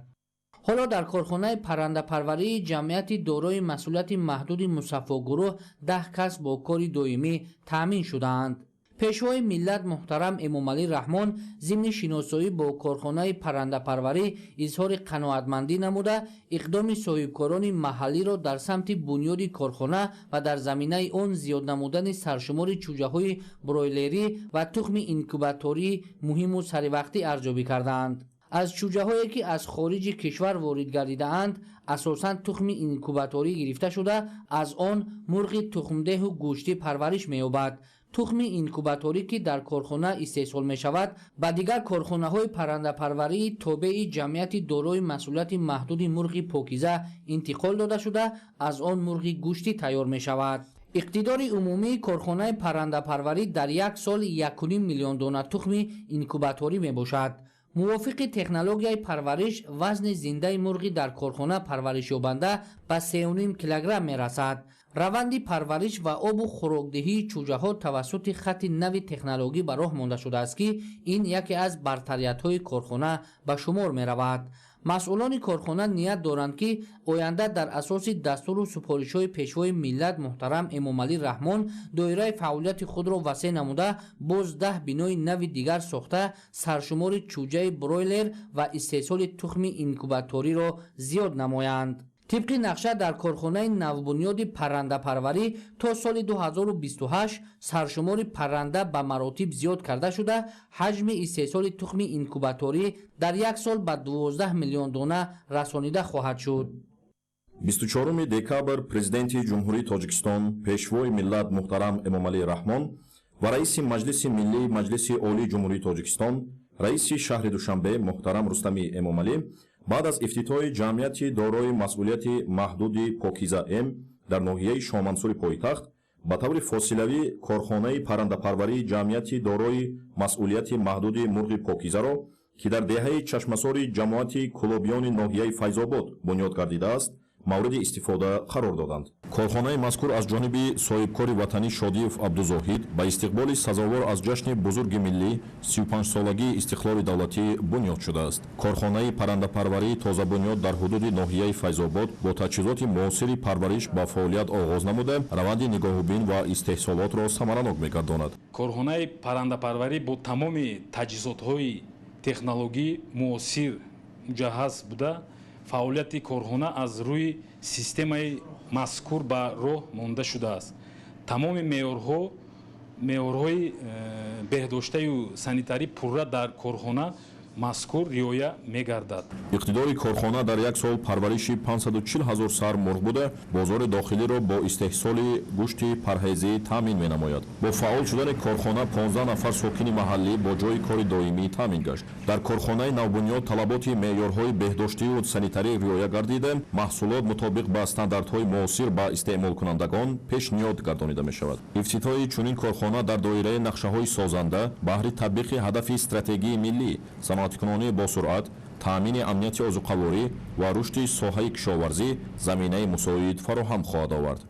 Ҳоло дар корхонаи паррандапарварии ҷамъияти дорои масъулияти маҳдуди Мусаффогурӯҳ 10 кас бо кори доимӣ таъмин шудаанд. Пешвои миллат муҳтарам Эмомалӣ Раҳмон зимни шиносоӣ бо корхонаи паррандапарварӣ изҳори қаноатмандӣ намуда, иқдоми соҳибкорони маҳаллиро дар самти бунёди корхона ва дар заминаи он зиёд намудани саршумори чӯҷаҳои бройлерӣ ва тухми инкубаторӣ муҳиму саривақтӣ арзёбӣ кардаанд. Аз чӯҷаҳое, ки аз хориҷи кишвар ворид гардидаанд, асосан тухми инкубаторӣ гирифта шуда, аз он мурғи тухмдеҳу гӯштӣ парвариш меёбад. Тухми инкубаторӣ, ки дар корхона истеҳсол мешавад, ба дигар корхонаҳои паррандапарварии тобеи ҷамъияти дорои масъулияти маҳдуди мурғи Покиза интиқол дода шуда, аз он мурғи гӯштӣ тайёр мешавад. Иқтидори умумии корхонаи паррандапарварӣ дар як сол 1,5 миллион дона тухми инкубаторӣ мебошад. Мувофиқи технологияи парвариш, вазни зиндаи мурғи дар корхона парваришёбанда ба 3,5 килограмм мерасад. Раванди парвариш ва обу хӯрокдиҳии чӯҷаҳо тавассути хати нави технологӣ ба роҳ монда шудааст, ки ин яке аз бартариятҳои корхона ба шумор меравад. Масъулони корхона ният доранд, ки оянда дар асоси дастуру супоришҳои Пешвои миллат муҳтарам Эмомалӣ Раҳмон доираи фаъолияти худро васеъ намуда, боз 10 бинои нави дигар сохта, саршумори чӯҷаи бройлер ва истеҳсоли тухми инкубаториро зиёд намоянд. Тибқи нақша, дар корхонаи навбунёди паррандапарварӣ то соли 2028 саршумори парранда ба маротиб зиёд карда шуда, ҳаҷми истеҳсоли тухми инкубаторӣ дар як сол ба 12 миллион дона расонида хоҳад шуд. 24 декабр Президенти Ҷумҳурии Тоҷикистон, Пешвои миллат муҳтарам Эмомалӣ Раҳмон ва Раиси Маҷлиси Миллии Маҷлиси Олии Ҷумҳурии Тоҷикистон, Раиси шаҳри Душанбе муҳтарам Рустами Эмомалӣ баъд аз ифтитоҳи ҷамъияти дорои масъулияти маҳдуди Покиза М дар ноҳияи Шоҳмансури пойтахт ба таври фосилавӣ корхонаи паррандапарварии ҷамъияти дорои масъулияти маҳдуди мурғи Покизаро, ки дар деҳаи Чашмасори ҷамоати Кулобиёни ноҳияи Файзобод бунёд гардидааст, мавриди истифода қарор доданд. Корхонаи мазкур аз ҷониби соҳибкори ватанӣ Шодиев Абдузоҳид ба истиқболи сазовор аз ҷашни бузурги миллӣ 35-солагии истиқлоли давлатӣ бунёд шудааст. Корхонаи паррандапарварии тозабунёд дар ҳудуди ноҳияи Файзобод бо таҷҳизоти муосири парвариш ба фаъолият оғоз намуда, раванди нигоҳубин ва истеҳсолотро самаранок мегардонад. Корхонаи паррандапарварӣ бо тамоми таҷҳизотҳои технологӣ муосир муҷаҳҳаз буда, фаъолияти корхона аз рӯи системаи мазкур ба роҳ монда шудааст. Тамоми меъёрҳои беҳдоштаю санитарӣ пурра дар корхона мазкур риоя мегардад. Иқтидори корхона дар як сол парвариши 540 ҳазор сар мурғ буда, бозори дохилиро бо истеҳсоли гӯшти парҳезӣ таъмин менамояд. Бо фаъол шудани корхона 15 нафар сокини маҳаллӣ бо ҷойи кори доимӣ таъмин гашт. Дар корхонаи навбунёд талаботи меъёрҳои беҳдоштию санитарӣ риоя гардида, маҳсулот мутобиқ ба стандартҳои муосир ба истеъмолкунандагон пешниҳод гардонида мешавад. Ифтитоҳи чунин корхона дар доираи нақшаҳои созанда баҳри татбиқи ҳадафи стратегии миллӣ, саноаткунонии босуръат, таъмини амнияти озуқаворӣ ва рушди соҳаи кишоварзӣ заминаи мусоид фароҳам хоҳад овард.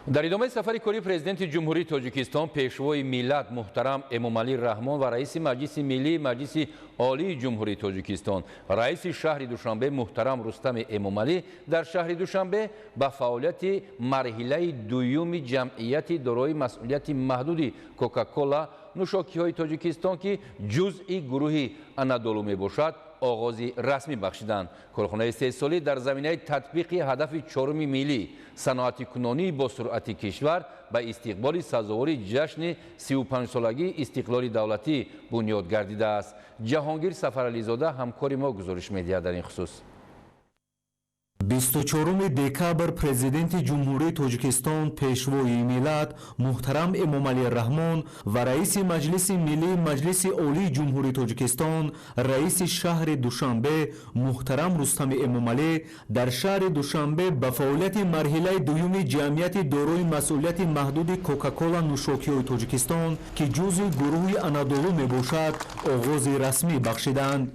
Дар идомаи сафари кории Президенти Ҷумҳурии Тоҷикистон, Пешвои миллат муҳтарам Эмомалӣ Раҳмон ва Раиси Маҷлиси Миллии Маҷлиси Олии Ҷумҳурии Тоҷикистон, Раиси шаҳри Душанбе муҳтарам Рустами Эмомалӣ дар шаҳри Душанбе ба фаъолияти марҳилаи дуюми ҷамъияти дорои масъулияти маҳдуди Кока-Кола нӯшокиҳои Тоҷикистон, ки ҷузъи гурӯҳи Анадолу мебошад, оғози расмӣ бахшиданд. Корхонаи истеҳсолӣ дар заминаи татбиқи ҳадафи чоруми миллӣ, саноатикунонии босуръати кишвар ба истиқболи сазовори ҷашни 35-солагии истиқлоли давлатӣ бунёд гардидааст. Ҷаҳонгир Сафарализода ҳамкори мо гузориш медиҳад дар ин хусус. 24 декабр Президенти Ҷумҳурии Тоҷикистон, Пешвои миллат муҳтарам Эмомалӣ Раҳмон ва Раиси Маҷлиси Миллии Маҷлиси Олии Ҷумҳурии Тоҷикистон, Раиси шаҳри Душанбе муҳтарам Рустами Эмомалӣ дар шаҳри Душанбе ба фаъолияти марҳилаи дуюми ҷамъияти дорои масъулияти маҳдуди Кока-Кола нӯшокиҳои Тоҷикистон, ки ҷузъи гурӯҳи Анадолу мебошад, оғози расмӣ бахшиданд.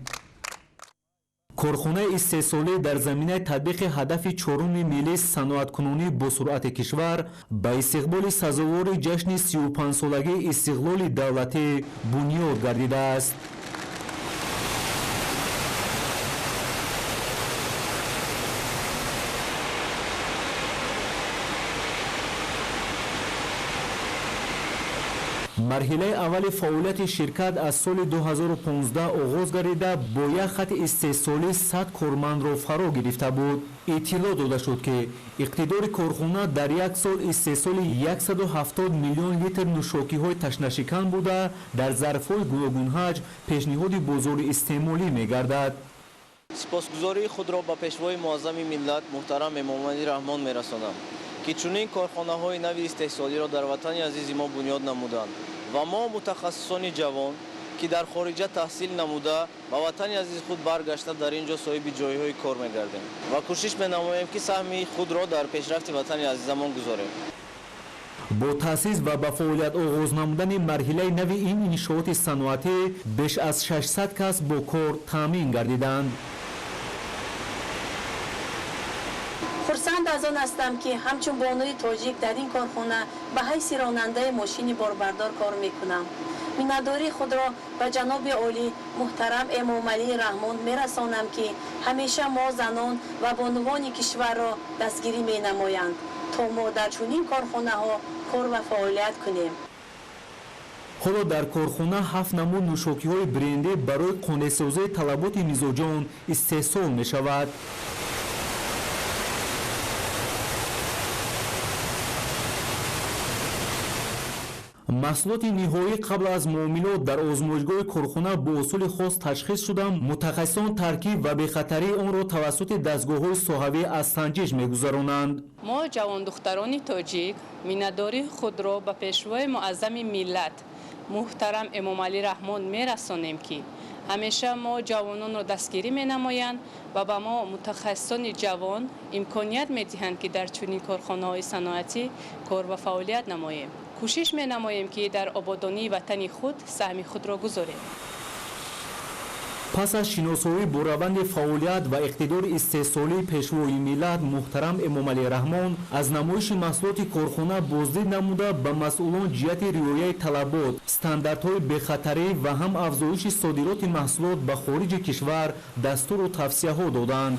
Корхонаи истеҳсолӣ дар заминаи татбиқи ҳадафи чоруми миллии саноаткунонии босуръати кишвар ба истиқболи сазовори ҷашни 35-солагии истиқлоли давлатӣ бунёд гардидааст. Марҳилаи аввали фаъолияти ширкат аз соли 2015 оғоз гардида, бо як хати истеҳсолӣ 100 кормандро фаро гирифта буд. Иттилоъ дода шуд, ки иқтидори корхона дар як сол истеҳсоли 170 миллион литр нӯшокиҳои ташнашикан буда, дар зарфҳои гуногунҳаҷм пешниҳоди бозори истеъмолӣ мегардад. Сипосгузории худро ба Пешвои муаззами миллат муҳтарам Эмомалӣ Раҳмон мерасонам, ки чунин корхонаҳои нави истеҳсолиро дар ватани азизи мо бунёд намуданд ва мо мутахассисони ҷавон, ки дар хориҷа таҳсил намуда ба ватани азизи худ баргашта дар ин ҷо соҳиби ҷойҳои кор мегардем ва кӯшиш менамоем, ки саҳми худро дар пешрафти ватани азизамон гузорем. Бо таъсис ва ба фаъолият оғоз намудани марҳилаи нави ин иншооти саноатӣ беш аз 600 кас бо кор таъмин гардиданд. Хурсанд аз он ҳастам, ки ҳамчун бонуи тоҷик дар ин корхона ба ҳайси ронандаи мошини борбардор кор мекунам. Миннатдории худро ба ҷаноби олӣ муҳтарам Эмомалӣ Раҳмон мерасонам, ки ҳамеша мо занон ва бонувони кишварро дастгирӣ менамоянд, то мо дар чунин корхонаҳо кор ва фаъолият кунем. Ҳоло дар корхона 7 намуд нӯшокиҳои брендӣ барои қонеъсозии талаботи мизоҷон истеҳсол мешавад. Маҳсулоти ниҳоӣ қабл аз муомилот дар озмоишгоҳи корхона бо усули хос ташхис шуда, мутахассисон таркиб ва бехатарии онро тавассути дастгоҳҳои соҳавӣ аз санҷиш мегузаронанд. Мо ҷавондухтарони тоҷик миннатдории худро ба Пешвои муаззами миллат муҳтарам Эмомалӣ Раҳмон мерасонем, ки ҳамеша мо ҷавононро дастгирӣ менамоянд ва ба мо мутахассисони ҷавон имконият медиҳанд, ки дар чунин корхонаҳои саноатӣ кор ва фаъолият намоем. Кӯшиш менамоем, ки дар ободонии ватани худ саҳми худро гузорем. Пас аз шиносоӣ бо раванди фаъолият ва иқтидори истеҳсолии Пешвои миллат муҳтарам Эмомалӣ Раҳмон аз намоиши маҳсулоти корхона боздид намуда, ба масъулон ҷиҳати риояи талабот, стандартҳои бехатарӣ ва ҳам афзоиши содироти маҳсулот ба хориҷи кишвар дастуру тавсияҳо доданд.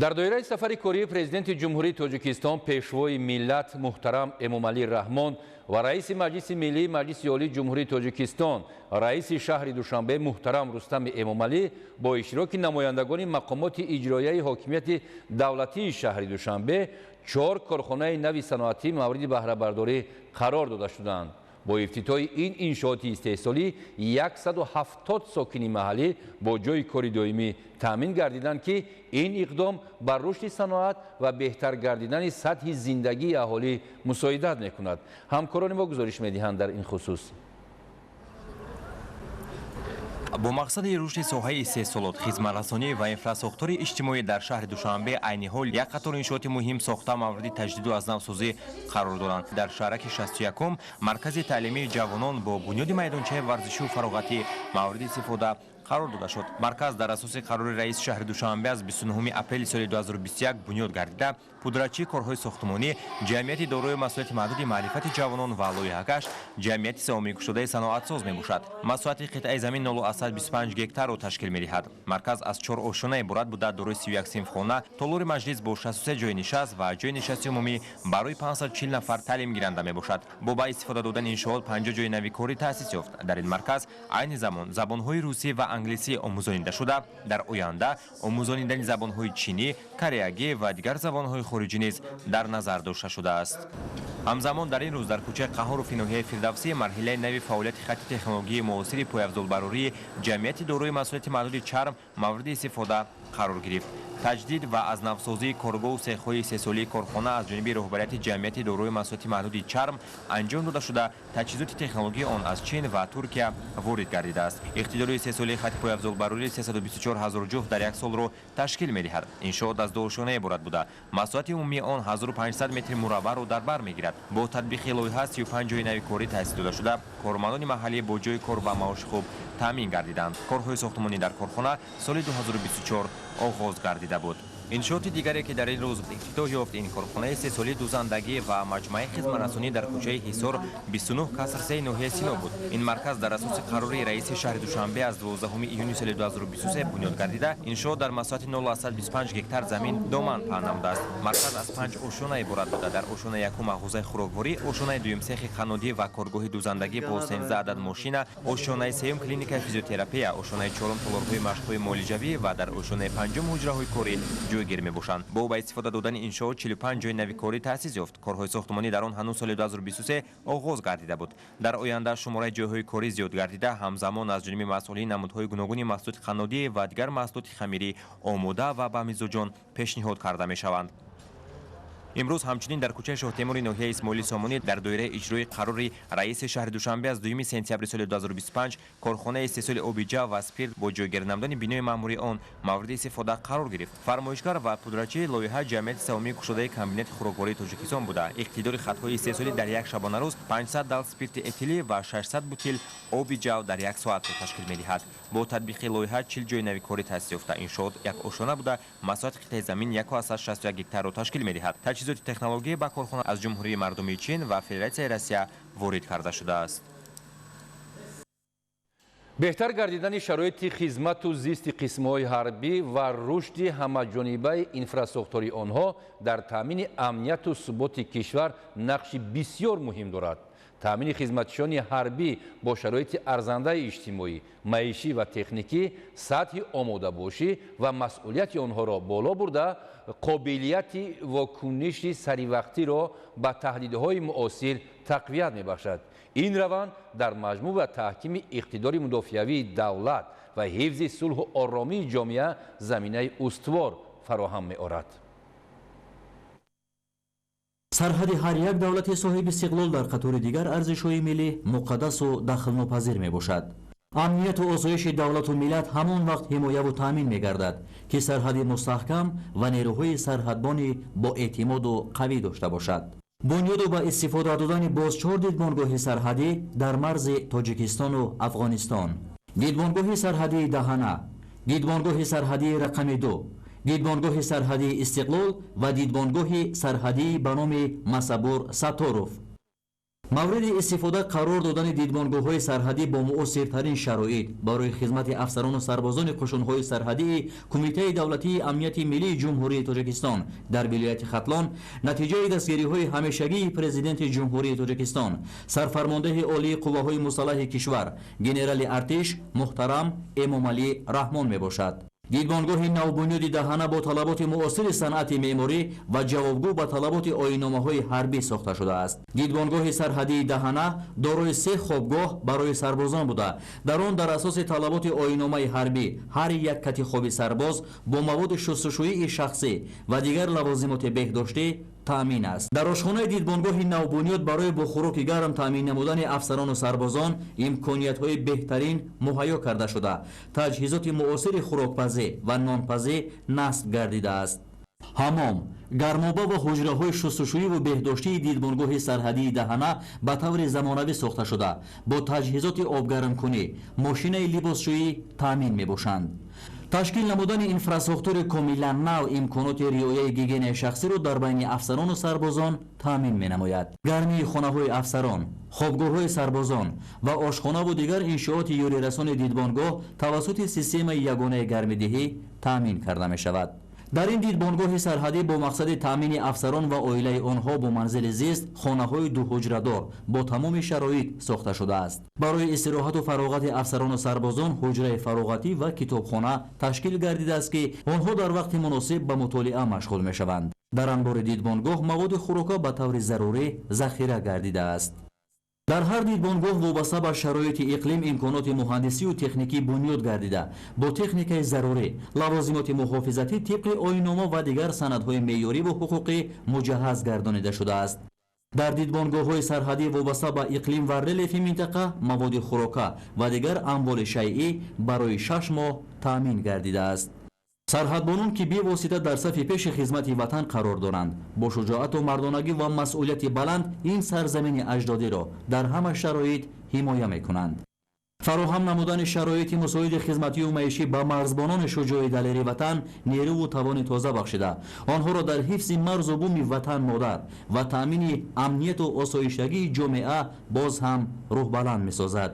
Дар доираи сафари кории Президенти Ҷумҳурии Тоҷикистон, Пешвои миллат муҳтарам Эмомалӣ Раҳмон ва Раиси Маҷлиси Миллии Маҷлиси Олии Ҷумҳурии Тоҷикистон, Раиси шаҳри Душанбе муҳтарам Рустами Эмомалӣ бо иштироки намояндагони мақомоти иҷроияи ҳокимияти давлатии шаҳри Душанбе 4 корхонаи нави саноатӣ мавриди баҳрабардорӣ қарор дода шуданд. Бо ифтитоҳи ин иншооти истеҳсолӣ 170 сокини маҳаллӣ бо ҷойи кори доимӣ таъмин гардиданд, ки ин иқдом бар рушди саноат ва беҳтар гардидани сатҳи зиндагии аҳолӣ мусоидат мекунад. Ҳамкорони мо гузориш медиҳанд дар ин хусус. Бо мақсади рушди соҳаи истеҳсолот, хизматрасонӣ ва инфрасохтори иҷтимоӣ дар шаҳри Душанбе айни ҳол як қатор иншооти муҳим сохта мавриди таҷдиду аз навсозӣ қарор доранд. Дар шаҳраки 61 маркази таълимии ҷавонон бо бунёди майдончаи варзишию фароғатӣ мавриди истифода қарор дода шуд. Марказ дар асоси қарори раиси шаҳри Душанбе аз 29 апрели соли 2021 бунёд гардида, пудрачии корҳои сохтмонӣ, ҷамъияти дорои масъулияти маҳдуди маърифати ҷавонон ва лоиҳакаш ҷамъияти саҳомикушодаи саноатсоз мебошад. Масоҳати қитъаи замин 0,25 гектарро ташкил медиҳад. Марказ аз 4 ошёна иборат буда, дорои 31 синфхона, толори маҷлис бо 63 ҷои нишаст ва ҷои нишасти умумӣ барои 540 нафар таълимгиранда мебошад. Бо ба истифода додани иншоот 50 ҷои нави корӣ таъсис ёфт. Дар ин марказ айни замон забонҳои русӣ ва англисӣ омӯзонида шуда, дар оянда омӯзонидани забонҳои чинӣ, кореягӣ ва дигар забонҳои хориҷӣ низ дар назар дошта шудааст. Ҳамзамон дар ин рӯз дар кӯчаи Қаҳҳоруфи ноҳияи Фирдавсӣ марҳилаи нави фаъолияти хатти технологияи муосири пойафзолбарории ҷамъияти дорои масъулияти маҳдуди чарм мавриди истифода қарор гирифт. Таҷдид ва аз навсозии коргоҳу сехҳои истеҳсолии корхона аз ҷониби роҳбарияти ҷамъияти дорои масъулияти маҳдуди чарм анҷом дода шуда, таҷҳизоти технологии он аз Чин ва Туркия ворид гардидааст. Иқтидори истеҳсолии хатти пойафзолбарории 324 ҳазор ҷуфт дар як солро ташкил медиҳад. Иншоот аз 2 ошёна иборат буда, масоҳати умумии он 1500 метри мураббаъро дар бар мегирад. Бо татбиқи лоиҳа 35 ҷои нави корӣ таъсис дода шуда, кормандони маҳаллӣ бо ҷои кор ва маоши хуб таъмин гардиданд. Корҳои сохтмонӣ дар корхона соли 2024 оғоз гардида буд. Иншооти дигаре, ки дар ин рӯз ифтитоҳ ёфт, ин корхонаи истеҳсолии дузандагӣ ва маҷмӯаи хизматрасонӣ дар кӯчаи Ҳисор 29 каср 3 ноҳияи Сино буд. Ин марказ дар асоси қарори раиси шаҳри Душанбе аз 12 июни соли 2023 бунёд гардида, иншоот дар масоҳати 0,25 гектар замин доман паҳн намудааст. Марказ аз 5 ошёна иборат буда, дар ошёнаи якум мағозаи хӯрокворӣ, ошёнаи дуюм сехи қаннодӣ ва коргоҳи дузандагӣ бо 13 адад мошина, ошёнаи сеюм клиникаи физиотерапия, ошёнаи чорум толорҳои машқҳои муолиҷавӣ ва дар ошёнаи панҷум ҳуҷраҳои корӣ ҷойгир мебошанд. Бо ба истифода додани иншоот 45 ҷои нави корӣ таъсис ёфт. Корҳои сохтмонӣ дар он ҳанӯз соли 2023 оғоз гардида буд. Дар оянда шумораи ҷойҳои корӣ зиёд гардида, ҳамзамон аз ҷониби масъулин намудҳои гуногуни маҳсулоти қаннодӣ ва дигар маҳсулоти хамирӣ омода ва ба мизоҷон пешниҳод карда мешаванд. Имрӯз ҳамчунин дар кӯчаи Шоҳтемури ноҳияи Исмоили Сомонӣ дар доираи иҷрои қарори раиси шаҳри Душанбе аз 2 сентябри соли 2025 корхонаи истеҳсоли оби ҷав ва спирт бо ҷойгир намудани бинои маъмурии он мавриди истифода қарор гирифт. Фармоишгар ва пудрачии лоиҳа ҷамъияти саҳомии кушодаи комбинати хӯроквории Тоҷикистон буда, иқтидори хатҳои истеҳсолӣ дар як шабонарӯз 500 дал спирти этилӣ ва 600 бутил оби ҷав дар як соатро ташкил медиҳад. Бо татбиқи лоиҳа 40 ҷои нави корӣ таъсис ёфта, иншоот як ошёна буда, масоҳати қитъаи замин 1,61 гектарро ташкил медиҳад. Таҷҳизоти технология ба корхона аз Ҷумҳурии Мардумии Чин ва Федератсияи Россия ворид карда шудааст. Беҳтар гардидани шароити хизмату зисти қисмҳои ҳарбӣ ва рушди ҳамаҷонибаи инфрасохтори онҳо дар таъмини амнияту суботи кишвар нақши бисёр муҳим дорад. Таъмини хизматчиёни ҳарбӣ бо шароити арзандаи иҷтимоӣ, маишӣ ва техникӣ сатҳи омодабошӣ ва масъулияти онҳоро боло бурда, қобилияти вокуниши саривақтиро ба таҳдидҳои муосир тақвият мебахшад. Ин раванд дар маҷмӯъ ба таҳкими иқтидори мудофиавии давлат ва ҳифзи сулҳу оромии ҷомеа заминаи устувор фароҳам меорад. Сарҳади ҳар як давлати соҳиби истиқлол дар қатори дигар арзишҳои миллӣ муқаддасу дахлнопазир мебошад. Амнияту осоиши давлату миллат ҳамон вақт ҳимояву таъмин мегардад, ки сарҳади мустаҳкам ва нерӯҳои сарҳадбони боэътимоду қавӣ дошта бошад. Бунёду ба истифода додани боз 4 дидбонгоҳи сарҳадӣ дар марзи Тоҷикистону Афғонистон. Дидбонгоҳи сарҳадии Даҳана, дидбонгоҳи сарҳадии рақами 2, дидбонгоҳи сарҳадии Истиқлол ва дидбонгоҳи сарҳадии ба номи Масабур Сатторов. Мавриди истифода қарор додани дидбонгоҳҳои сарҳадӣ бо муосиртарин шароит барои хизмати афсарону сарбозони қушунҳои сарҳадии Кумитаи давлатии амнияти миллии Ҷумҳурии Тоҷикистон дар вилояти Хатлон натиҷаи дастгириҳои ҳамешагии Президенти Ҷумҳурии Тоҷикистон, сарфармондеҳи олии қувваҳои мусаллаҳи кишвар, генерали артиш муҳтарам Эмомалӣ Раҳмон мебошад. Дидбонгоҳи навбунёди Даҳана бо талаботи муосири санъати меъморӣ ва ҷавобгӯ ба талаботи оинномаҳои ҳарбӣ сохта шудааст. Дидбонгоҳи сарҳадии Даҳана дорои 3 хобгоҳ барои сарбозон буда, дар он дар асоси талаботи оинномаи ҳарбӣ ҳар як кати хоби сарбоз бо маводи шустушӯии шахсӣ ва дигар лавозимоти беҳдоштӣ таъмин аст. Дар ошхонаи дидбонгоҳи навбунёд барои бо хӯроки гарм таъмин намудани афсарону сарбозон имкониятҳои беҳтарин муҳайё карда шуда, таҷҳизоти муосири хӯрокпазӣ ва нонпазӣ насб гардидааст. Ҳамом, гармоба ва ҳуҷраҳои шустушӯиву беҳдоштии дидбонгоҳи сарҳадии Даҳана ба таври замонавӣ сохта шуда, бо таҷҳизоти обгармкунӣ, мошинаи либосшӯӣ таъмин мебошанд. Ташкил намудани инфрасохтори комилан нав имконоти риояи гигиенаи шахсиро дар байни афсарону сарбозон таъмин менамояд. Гармии хонаҳои афсарон, хобгоҳҳои сарбозон ва ошхонаву дигар иншооти ёрирасони дидбонгоҳ тавассути системаи ягонаи гармидиҳӣ таъмин карда мешавад. Дар ин дидбонгоҳи сарҳадӣ бо мақсади таъмини афсарон ва оилаи онҳо бо манзили зист хонаҳои дуҳуҷрадор бо тамоми шароит сохта шудааст. Барои истироҳату фароғати афсарону сарбозон ҳуҷраи фароғатӣ ва китобхона ташкил гардидааст, ки онҳо дар вақти муносиб ба мутолиа машғул мешаванд. Дар анбори дидбонгоҳ маводи хӯрока ба таври зарурӣ захира гардидааст. Дар ҳар дидбонгоҳ вобаста ба шароити иқлим имконоти муҳандисию техникӣ бунёд гардида, бо техникаи зарурӣ, лавозимоти муҳофизатӣ тибқи оиннома ва дигар санадҳои меъёриву ҳуқуқӣ муҷаҳҳаз гардонида шудааст. Дар дидбонгоҳҳои сарҳадӣ вобаста ба иқлим ва релефи минтақа маводи хӯрока ва дигар амволи шайъӣ барои 6 моҳ таъмин гардидааст. Сарҳадбонон, ки бевосита дар сафи пеши хизмати ватан қарор доранд, бо шуҷоату мардонагӣ ва масъулияти баланд ин сарзамини аҷдодиро дар ҳама шароит ҳимоя мекунанд. Фароҳам намудани шароити мусоиди хизматию маишӣ ба марзбонони шуҷои далери ватан нерӯву тавони тоза бахшида, онҳоро дар ҳифзи марзу буми ватан модар ва таъмини амнияту осоиштагии ҷомеа боз ҳам рӯҳбаланд месозад.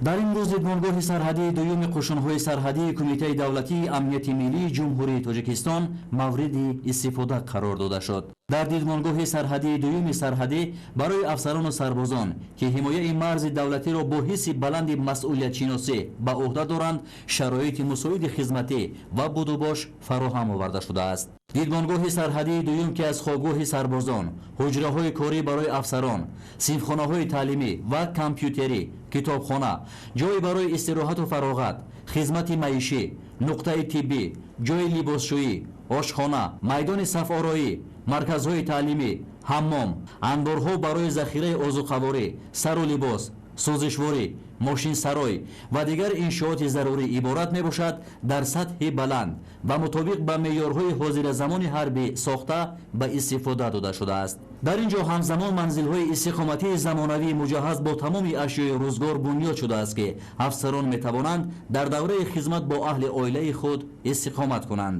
Дар ин рӯз дидбонгоҳи сарҳадии дуюми қушунҳои сарҳадии Кумитаи давлатии амнияти миллии Ҷумҳурии Тоҷикистон мавриди истифода қарор дода шуд. Дар дидбонгоҳи сарҳадии дуюми сарҳадӣ барои афсарону сарбозон, ки ҳимояи марзи давлатиро бо ҳисси баланди масъулиятшиносӣ ба ӯҳда доранд, шароити мусоиди хизматӣ ва будубош фароҳам оварда шудааст. Дидбонгоҳи сарҳадии дуюм, ки аз хобгоҳи сарбозон, ҳуҷраҳои корӣ барои афсарон, синфхонаҳои таълимӣ ва компютерӣ, китобхона, ҷой барои истироҳату фароғат, хизмати маишӣ, нуқтаи тиббӣ, ҷои либосшӯӣ, ошхона, майдони сафороӣ, марказҳои таълимӣ, ҳаммом, анборҳо барои захираи озуқаворӣ, сару либос, сӯзишворӣ, мошинсарой ва дигар иншооти зарурӣ иборат мебошад, дар сатҳи баланд ва мутобиқ ба меъёрҳои ҳозиразамони ҳарбӣ сохта ба истифода дода шудааст. Дар ин ҷо ҳамзамон манзилҳои истиқоматии замонавии муҷаҳҳаз бо тамоми ашёи рӯзгор бунёд шудааст, ки афсарон метавонанд дар давраи хизмат бо аҳли оилаи худ истиқомат кунанд.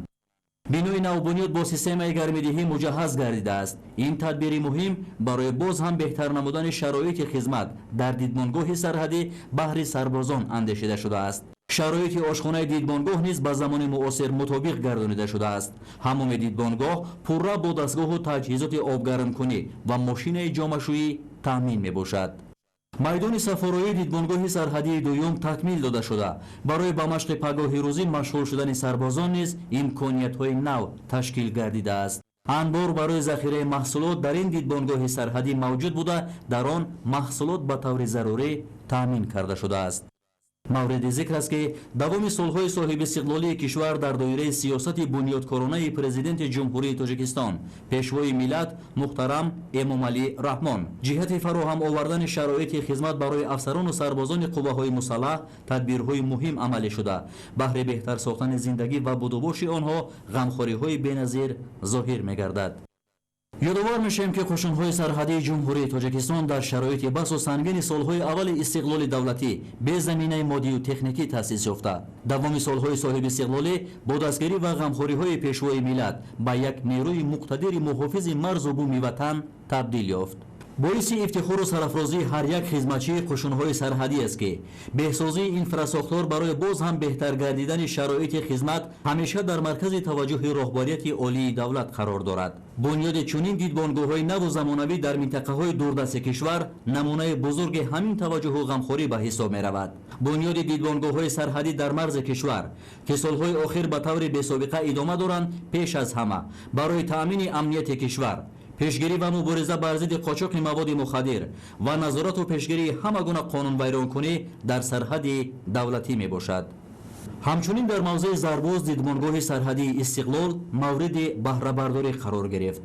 Бинои навбунёд бо системаи гармидиҳӣ муҷаҳҳаз гардидааст. Ин тадбири муҳим барои боз ҳам беҳтар намудани шароити хизмат дар дидбонгоҳи сарҳадӣ баҳри сарбозон андешида шудааст. Шароити ошхонаи дидбонгоҳ низ ба замони муосир мутобиқ гардонида шудааст. Ҳамоми дидбонгоҳ пурра бо дастгоҳу таҷҳизоти обгармкунӣ ва мошинаи ҷомашӯӣ таъмин мебошад. Майдони сафороии дидбонгоҳи сарҳадии дуюм такмил дода шуда, барои ба машқи пагоҳи рӯзӣ машғул шудани сарбозон низ имкониятҳои нав ташкил гардидааст. Анбор барои захираи маҳсулот дар ин дидбонгоҳи сарҳадӣ мавҷуд буда, дар он маҳсулот ба таври зарурӣ таъмин карда шудааст. Мавриди зикр аст, ки давоми солҳои соҳибистиқлолии кишвар дар доираи сиёсати бунёдкоронаи Президенти Ҷумҳурии Тоҷикистон, Пешвои миллат муҳтарам Эмомалӣ Раҳмон, ҷиҳати фароҳам овардани шароити хизмат барои афсарону сарбозони қувваҳои мусаллаҳ тадбирҳои муҳим амалӣ шуда, баҳри беҳтар сохтани зиндагӣ ва будубоши онҳо ғамхориҳои беназир зоҳир мегардад. Ёдовар мешавем, ки қӯшунҳои сарҳадии Ҷумҳурии Тоҷикистон дар шароити басу сангини солҳои аввали истиқлоли давлатӣ бе заминаи моддию техникӣ таъсис ёфта, давоми солҳои соҳибистиқлолӣ бо дастгирӣ ва ғамхориҳои Пешвои миллат ба як нерӯи муқтадири муҳофизи марзу буми ватан табдил ёфт. Боиси ифтихору сарафрозии ҳар як хизматчии қӯшунҳои сарҳадӣ аст, ки беҳсозии инфрасохтор барои боз ҳам беҳтар гардидани шароити хизмат ҳамеша дар маркази таваҷҷӯҳи роҳбарияти олии давлат қарор дорад. Бунёди чунин дидбонгоҳҳои наву замонавӣ дар минтақаҳои дурдасти кишвар намунаи бузурги ҳамин таваҷҷӯҳу ғамхорӣ ба ҳисоб меравад. Бунёди дидбонгоҳҳои сарҳадӣ дар марзи кишвар, ки солҳои охир ба таври бесобиқа идома доранд, пеш аз ҳама барои таъмини амнияти кишвар, пешгирӣ ва мубориза бар зидди қочоқи маводи мухаддир ва назорату пешгирии ҳама гуна қонунвайронкунӣ дар сарҳади давлатӣ мебошад. Ҳамчунин дар мавзеи Зарбоз дидбонгоҳи сарҳадии Истиқлол мавриди баҳрабардорӣ қарор гирифт.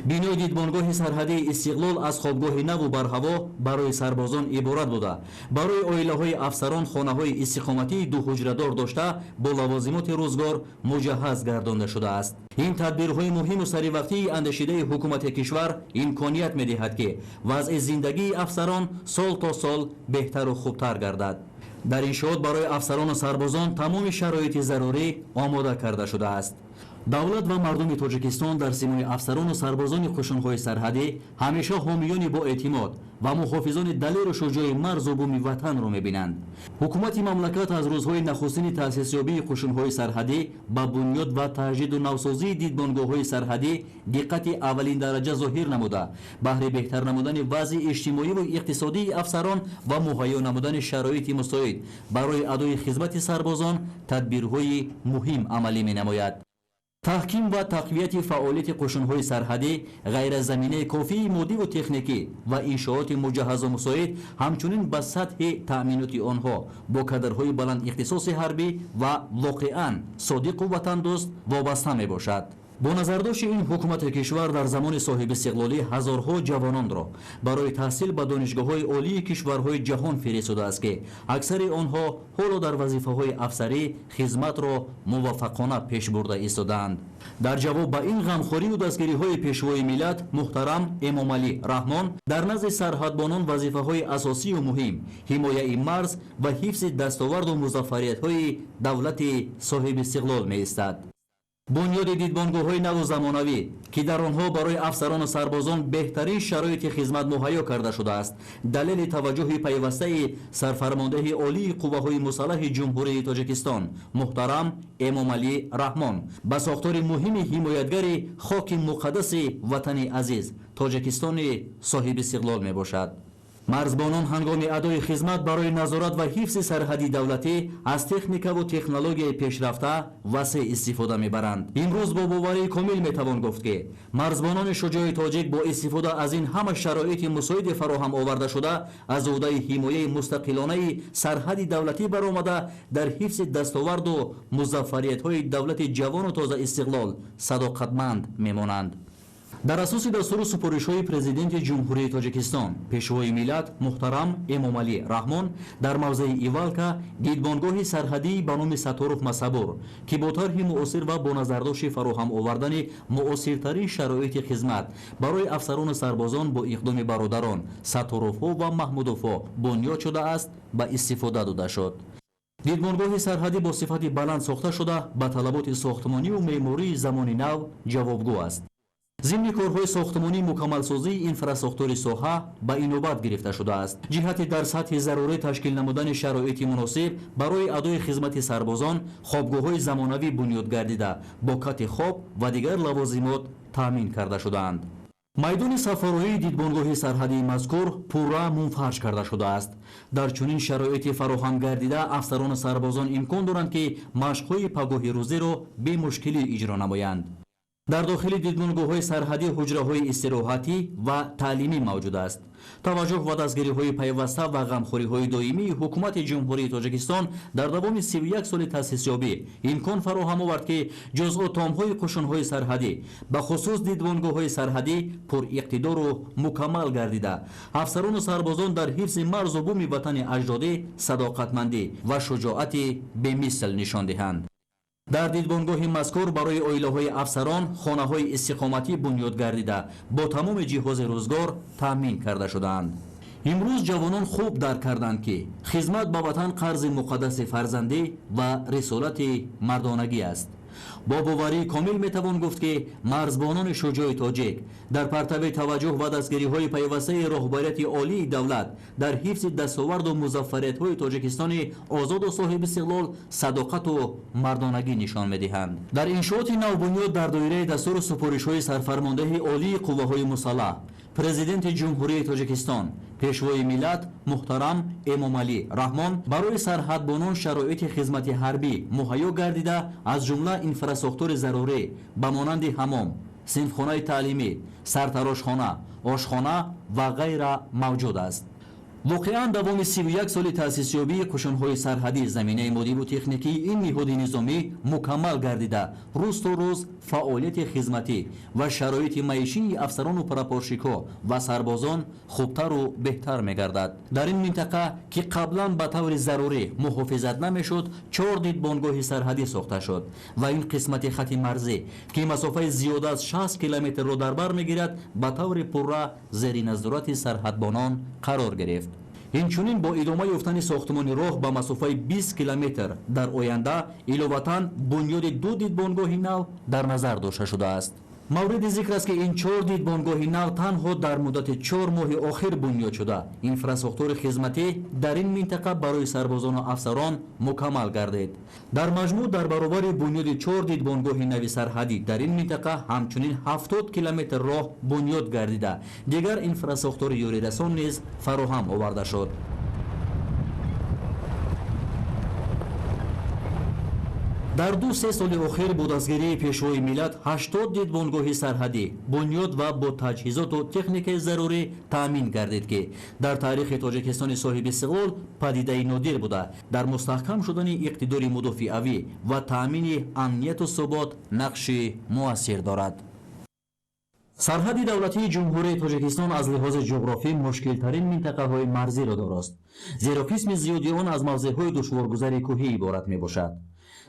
Бинои дидбонгоҳи сарҳадии Истиқлол аз хобгоҳи наву барҳаво барои сарбозон иборат буда, барои оилаҳои афсарон хонаҳои истиқоматии дуҳуҷрадор дошта, бо лавозимоти рӯзгор муҷаҳҳаз гардонда шудааст. Ин тадбирҳои муҳиму саривақтии андешидаи ҳукумати кишвар имконият медиҳад, ки вазъи зиндагии афсарон сол то сол беҳтару хубтар гардад. Дар иншоот барои афсарону сарбозон тамоми шароити зарурӣ омода карда шудааст. Давлат ва мардуми Тоҷикистон дар симои афсарону сарбозони қӯшунҳои сарҳадӣ ҳамеша ҳомиёни боэътимод ва муҳофизони далеру шуҷои марзу буми ватанро мебинанд. Ҳукумати мамлакат аз рӯзҳои нахустини таъсисёбии қӯшунҳои сарҳадӣ ба бунёд ва таҷдиду навсозии дидбонгоҳҳои сарҳадӣ диққати аввалиндараҷа зоҳир намуда, баҳри беҳтар намудани вазъи иҷтимоиву иқтисодии афсарон ва муҳайё намудани шароити мусоид барои адои хизмати сарбозон тадбирҳои муҳим амалӣ менамояд. Таҳким ва тақвияти фаъолияти қӯшунҳои сарҳадӣ ғайр аз заминаи кофии моддиву техникӣ ва иншооти муҷаҳҳазу мусоид, ҳамчунин ба сатҳи таъминоти онҳо бо кадрҳои баландихтисоси ҳарбӣ ва воқеан содиқу ватандӯст вобаста мебошад. Бо назардошти ин, ҳукумати кишвар дар замони соҳибистиқлолӣ ҳазорҳо ҷавононро барои таҳсил ба донишгоҳҳои олии кишварҳои ҷаҳон фиристодааст, ки аксари онҳо ҳоло дар вазифаҳои афсарӣ хизматро муваффақона пеш бурда истодаанд. Дар ҷавоб ба ин ғамхорию дастгириҳои Пешвои миллат муҳтарам Эмомалӣ Раҳмон дар назди сарҳадбонон вазифаҳои асосию муҳим ҳимояи марз ва ҳифзи дастоварду музаффариятҳои давлати соҳибистиқлол меистад. Бунёди дидбонгоҳҳои наву замонавӣ, ки дар онҳо барои афсарону сарбозон беҳтарин шароити хизмат муҳайё карда шудааст, далели таваҷҷӯҳи пайвастаи сарфармондеҳи олии қувваҳои мусаллаҳи Ҷумҳурии Тоҷикистон муҳтарам Эмомалӣ Раҳмон ба сохтори муҳими ҳимоятгари хоки муқаддаси ватани азиз Тоҷикистони соҳибистиқлол мебошад. Марзбонон ҳангоми адои хизмат барои назорат ва ҳифзи сарҳади давлатӣ аз техникаву технологияи пешрафта васеъ истифода мебаранд. Имрӯз бо боварии комил метавон гуфт, ки марзбонони шуҷои тоҷик бо истифода аз ин ҳама шароити мусоиде фароҳам оварда шуда, аз ӯҳдаи ҳимояи мустақилонаи сарҳади давлатӣ баромада, дар ҳифзи дастоварду музаффариятҳои давлати ҷавону тозаистиқлол садоқатманд мемонанд. Дар асоси дастуру супоришҳои Президенти Ҷумҳурии Тоҷикистон, Пешвои миллат муҳтарам Эмомалӣ Раҳмон дар мавзеи Ивалка дидбонгоҳи сарҳадии ба номи Сатторов Масабур, ки бо тарҳи муосир ва бо назардошти фароҳам овардани муосиртарин шароити хизмат барои афсарону сарбозон бо иқдоми бародарон Сатторовҳо ва Маҳмудовҳо бунёд шудааст, ба истифода дода шуд. Дидбонгоҳи сарҳадӣ бо сифати баланд сохта шуда, ба талаботи сохтмонию меъмории замони нав ҷавобгӯ аст. Зимни корҳои сохтмонии мукаммалсозии инфрасохтори соҳа ба инобат гирифта шудааст. Ҷиҳати дар сатҳи зарурӣ ташкил намудани шароити муносиб барои адои хизмати сарбозон хобгоҳҳои замонавӣ бунёд гардида, бо кати хоб ва дигар лавозимот таъмин карда шудаанд. Майдони сафароии дидбонгоҳи сарҳадии мазкур пурра мунфарш карда шудааст. Дар чунин шароити фароҳам гардида афсарону сарбозон имкон доранд, ки машқҳои пагоҳи рӯзиро бемушкилӣ иҷро намоянд. Дар дохили дидбонгоҳҳои сарҳадӣ ҳуҷраҳои истироҳатӣ ва таълимӣ мавҷуд аст. Таваҷҷӯҳ ва дастгириҳои пайваста ва ғамхориҳои доимии ҳукумати Ҷумҳурии Тоҷикистон дар давоми 31 соли таъсисёбӣ имкон фароҳам овард, ки ҷузъутомҳои қӯшунҳои сарҳадӣ, ба хусус дидбонгоҳҳои сарҳадӣ пуриқтидору мукаммал гардида, афсарону сарбозон дар ҳифзи марзу буми ватани аҷдодӣ садоқатмандӣ ва шуҷоати бемисл нишон диҳанд. Дар дидбонгоҳи мазкур барои оилаҳои афсарон хонаҳои истиқоматӣ бунёд гардида бо тамоми ҷиҳози рӯзгор таъмин карда шудаанд. Имрӯз ҷавонон хуб дарк карданд, ки хизмат ба ватан қарзи муқаддаси фарзандӣ ва рисолати мардонагӣ аст. Бо боварии комил метавон гуфт, ки марзбонони шуҷои тоҷик дар партави таваҷҷӯҳ ва дастгириҳои пайвастаи роҳбарияти олии давлат дар ҳифзи дастоварду музаффариятҳои Тоҷикистони озоду соҳибистиқлол садоқату мардонагӣ нишон медиҳанд. Дар иншооти навбунёд дар доираи дастуру супоришҳои сарфармондеҳи олии қувваҳои мусаллаҳ, Президенти Ҷумҳурии Тоҷикистон, Пешвои миллат муҳтарам Эмомалӣ Раҳмон барои сарҳадбонон шароити хизмати ҳарбӣ муҳайё гардида, аз ҷумла инфрасохтори зарурӣ ба монанди ҳамом, синфхонаи таълимӣ, сартарошхона, ошхона ва ғайра мавҷуд аст. Воқеан, давоми 31 соли таъсисёбии қушунҳои сарҳадӣ заминаи моддиву техникии ин ниҳоди низомӣ мукаммал гардида, рӯз то рӯз фаъолияти хизматӣ ва шароити маишии афсарону прапорщикҳо ва сарбозон хубтару беҳтар мегардад. Дар ин минтақа, ки қаблан ба таври зарурӣ муҳофизат намешуд, чор дидбонгоҳи сарҳадӣ сохта шуд ва ин қисмати хати марзӣ, ки масофаи зиёда аз 60 километрро дар бар мегирад, ба таври пурра зери назорати сарҳадбонон қарор гирифт. Инчунин бо идома ёфтани сохтмони роҳ ба масофаи 20 километр дар оянда иловатан бунёди ду дидбонгоҳи нав дар назар дошта шудааст. Мавриди зикр аст, ки ин чор дидбонгоҳи нав танҳо дар муддати 4 моҳи охир бунёд шуда, инфрасохтори хизматӣ дар ин минтақа барои сарбозону афсарон мукаммал гардид. Дар маҷмӯъ, дар баробари бунёди чор дидбонгоҳи нави сарҳадӣ дар ин минтақа ҳамчунин 70 километр роҳ бунёд гардида, дигар инфрасохтори ёрирасон низ фароҳам оварда шуд. Дар 2-3 соли охир бо дастгирии Пешвои миллат 80 дидбонгоҳи сарҳадӣ бунёд ва бо таҷҳизоту техникаи зарурӣ таъмин гардид, ки дар таърихи Тоҷикистони соҳибистиқлол падидаи нодир буда, дар мустаҳкам шудани иқтидори мудофиавӣ ва таъмини амнияту субот нақши муассир дорад. Сарҳади давлатии Ҷумҳурии Тоҷикистон аз лиҳози ҷуғрофӣ мушкилтарин минтақаҳои марзиро дорост, зеро қисми зиёди он аз мавзеъҳои душворгузари кӯҳӣ иборат мебошад.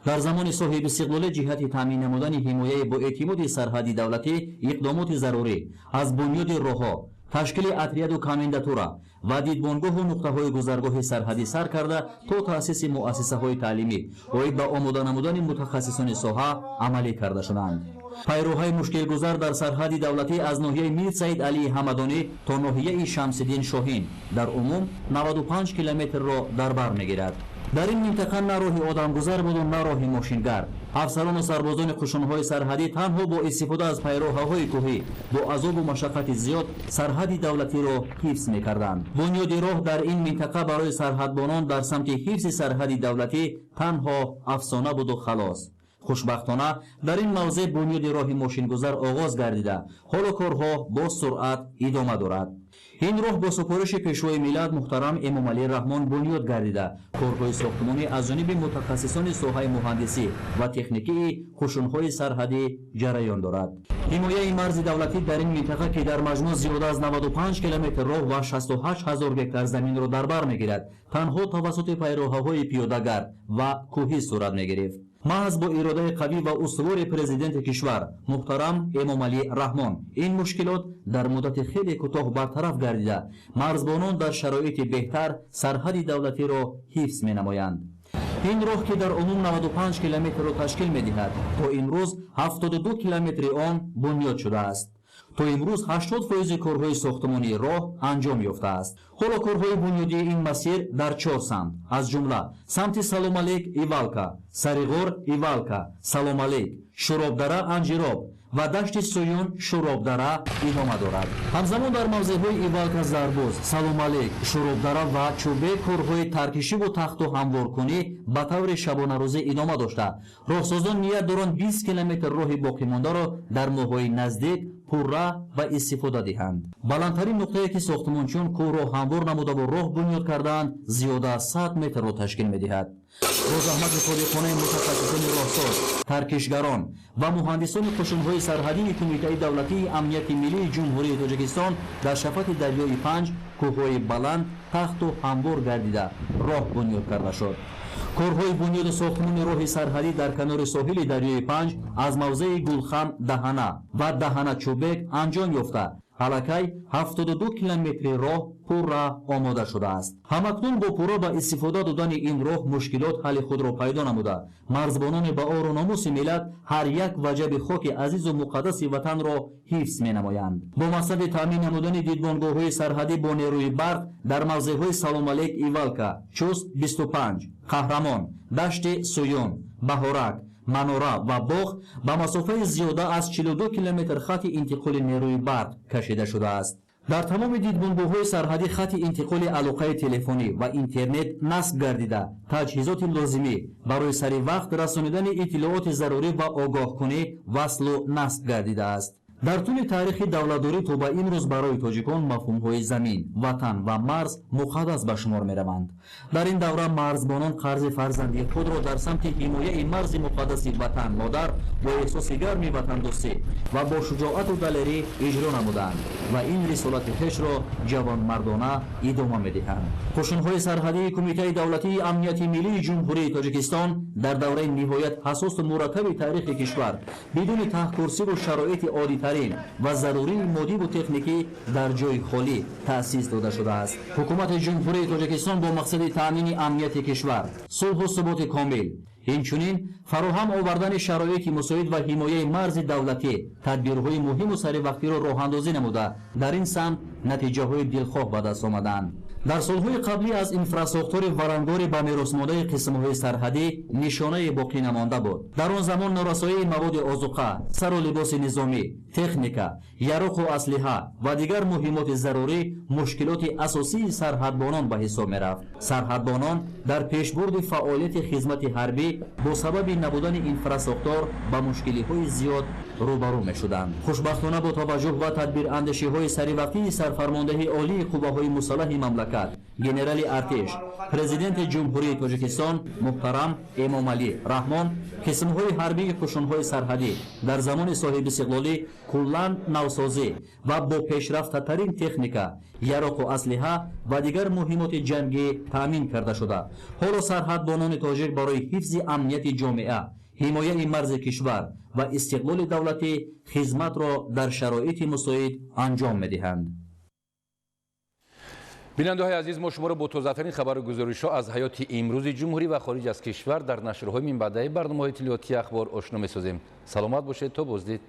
Дар замони соҳибистиқлолӣ ҷиҳати таъмин намудани ҳимояи боэътимоди сарҳади давлатӣ иқдомоти зарурӣ аз бунёди роҳҳо, ташкили отряду комендатура ва дидбонгоҳу нуқтаҳои гузаргоҳи сарҳадӣ сар карда то таъсиси муассисаҳои таълимӣ оид ба омода намудани мутахассисони соҳа амалӣ карда шуданд. Пайроҳаи мушкилгузар дар сарҳади давлатӣ аз ноҳияи Мир Саид Алии Ҳамадонӣ то ноҳияи Шамсиддин Шоҳин дар умум 95 километрро дар бар мегирад. Дар ин минтақа на роҳи одамгузар буду на роҳи мошингар. Афсарону сарбозони қушунҳои сарҳадӣ танҳо бо истифода аз пайроҳаҳои кӯҳӣ бо азобу машаққати зиёд сарҳади давлатиро ҳифз мекарданд. Бунёди роҳ дар ин минтақа барои сарҳадбонон дар самти ҳифзи сарҳади давлатӣ танҳо афсона буду халос. Хушбахтона, дар ин мавзеъ бунёди роҳи мошингузар оғоз гардида, ҳоло корҳо бо суръат идома дорад. Ин роҳ бо супориши Пешвои миллат муҳтарам Эмомалӣ Раҳмон бунёд гардида, корҳои сохтмонӣ аз ҷониби мутахассисони соҳаи муҳандисӣ ва техникии қушунҳои сарҳадӣ ҷараён дорад. Ҳимояи марзи давлатӣ дар ин минтақа, ки дар маҷмӯъ зиёда аз 95 километр роҳ ва 68 ҳазор гектар заминро дар бар мегирад, танҳо тавассути пайроҳаҳои пиёдагард ва кӯҳӣ сурат мегирифт. Маҳз бо иродаи қавӣ ва устувори Президенти кишвар муҳтарам Эмомалӣ Раҳмон ин мушкилот дар муддати хеле кӯтоҳ бартараф гардида, марзбонон дар шароити беҳтар сарҳади давлатиро ҳифз менамоянд. Ин роҳ, ки дар умум 95 километрро ташкил медиҳад, то имрӯз 72 километри он бунёд шудааст. То имрӯз 80% корҳои сохтмонии роҳ анҷом ёфтааст. Ҳоло корҳои бунёдии ин масир дар чор самт, аз ҷумла самти Саломалек Ивалка, Сариғор Ивалка, Саломалек, Шӯробдара Анҷироб ва дашти Суюн Шӯробдара идома дорад. Ҳамзамон дар мавзеъҳои Ивалка Зарбуз, Саломалек, Шӯробдара ва Чӯбе корҳои таркишиву тахту ҳамворкунӣ ба таври шабонарӯзӣ идома дошта, роҳсозон ният доранд 20 километр роҳи боқимондаро дар моҳҳои наздик пурра ба истифода диҳанд. Баландтарин нуқтае, ки сохтмончиён кӯҳро ҳамвор намудаву роҳ бунёд кардаанд, зиёда аз 100 метрро ташкил медиҳад. Бо заҳмати содиқонаи мутахассисони роҳсоз, таркишгарон ва муҳандисони қушунҳои сарҳадии Кумитаи давлатии амнияти миллии Ҷумҳурии Тоҷикистон дар шафати дарёи Панҷ кӯҳҳои баланд тахту ҳамвор гардида роҳ бунёд карда шуд. Корҳои бунёду сохтмони роҳи сарҳадӣ дар канори соҳили дарёи Панҷ аз мавзеи Гулхан Даҳана ва Даҳана Чӯбек анҷом ёфта, аллакай 72 километри роҳ пурра омода шудааст. Ҳамакнун бо пурра ба истифода додани ин роҳ мушкилот ҳалли худро пайдо намуда, марзбонони ба ору номуси миллат ҳар як ваҷаби хоки азизу муқаддаси ватанро ҳифз менамоянд. Бо мақсади таъмин намудани дидбонгоҳҳои сарҳадӣ бо нерӯи барқ дар мавзеъҳои Саломалек Ивалка, Чуст 25, Қаҳрамон, Дашти Суюн, Баҳорак, Манора ва Боғ ба масофаи зиёда аз 42 километр хати интиқоли нерӯи барқ кашида шудааст. Дар тамоми дидбонгоҳҳои сарҳадӣ хати интиқоли алоқаи телефонӣ ва интернет насб гардида, таҷҳизоти лозимӣ барои сари вақт расонидани иттилооти зарурӣ ва огоҳкунӣ васлу насб гардидааст. Дар тӯли таърихи давлатдорӣ то ба имрӯз барои тоҷикон мафҳумҳои замин, ватан ва марз муқаддас ба шумор мераванд. Дар ин давра марзбонон қарзи фарзандии худро дар самти ҳимояи марзи муқаддаси ватан модар бо эҳсоси гарми ватандӯстӣ ва бо шуҷоату далерӣ иҷро намуданд ва ин рисолати хешро ҷавонмардона идома медиҳанд. Қӯшунҳои сарҳадии Кумитаи давлатии амнияти миллии Ҷумҳурии Тоҷикистон дар давраи ниҳоят ҳассосу мураккаби таърихи кишвар бидуни таҳткурсиву шароити оддитарин ва зарурии моддиву техникӣ дар ҷои холӣ таъсис дода шудааст. Ҳукумати Ҷумҳурии Тоҷикистон бо мақсади таъмини амнияти кишвар, сулҳу суботи комил, инчунин фароҳам овардани шароити мусоид ва ҳимояи марзи давлатӣ тадбирҳои муҳиму саривақтиро роҳандозӣ намуда, дар ин самт натиҷаҳои дилхоҳ ба даст омаданд. Дар солҳои қаблӣ аз инфрасохтори варангори ба меросмондаи қисмҳои сарҳадӣ нишонае боқӣ намонда буд. Дар он замон норасоии маводи озуқа, сару либоси низомӣ, техника, яроқу аслиҳа ва дигар муҳимоти зарурӣ мушкилоти асосии сарҳадбонон ба ҳисоб мерафт. Сарҳадбонон дар пешбурди фаъолияти хизмати ҳарбӣ бо сабаби набудани инфрасохтор ба мушкилиҳои зиёд рӯбарӯ мешуданд. Хушбахтона бо таваҷҷӯҳ ба тадбирандешиҳои саривақтии сарфармондеҳи олии қувваҳои мусаллаҳи мамлакат, генерали артиш, президенти Ҷумҳурии Тоҷикистон муҳтарам Эмомалӣ Раҳмон, қисмҳои ҳарбии қӯшунҳои сарҳадӣ дар замони соҳибистиқлолӣ куллан навсозӣ ва бо пешрафтатарин техника, яроқу аслиҳа ва дигар муҳимоти ҷангӣ таъмин карда шуда, ҳоло сарҳадбонони тоҷик барои ҳифзи амнияти ҷомеа, ҳимояи марзи кишвар ва истиқлоли давлатӣ хизматро дар шароити мусоид анҷом медиҳанд. Бинандаҳои азиз, мо шуморо бо тозатарин хабару гузоришҳо аз ҳаёти имрӯзи ҷумҳурӣ ва хориҷ аз кишвар дар нашрҳои минбаъдаи барномаҳои иттилоотии Ахбор ошно месозем. Саломат бошед, то боздид.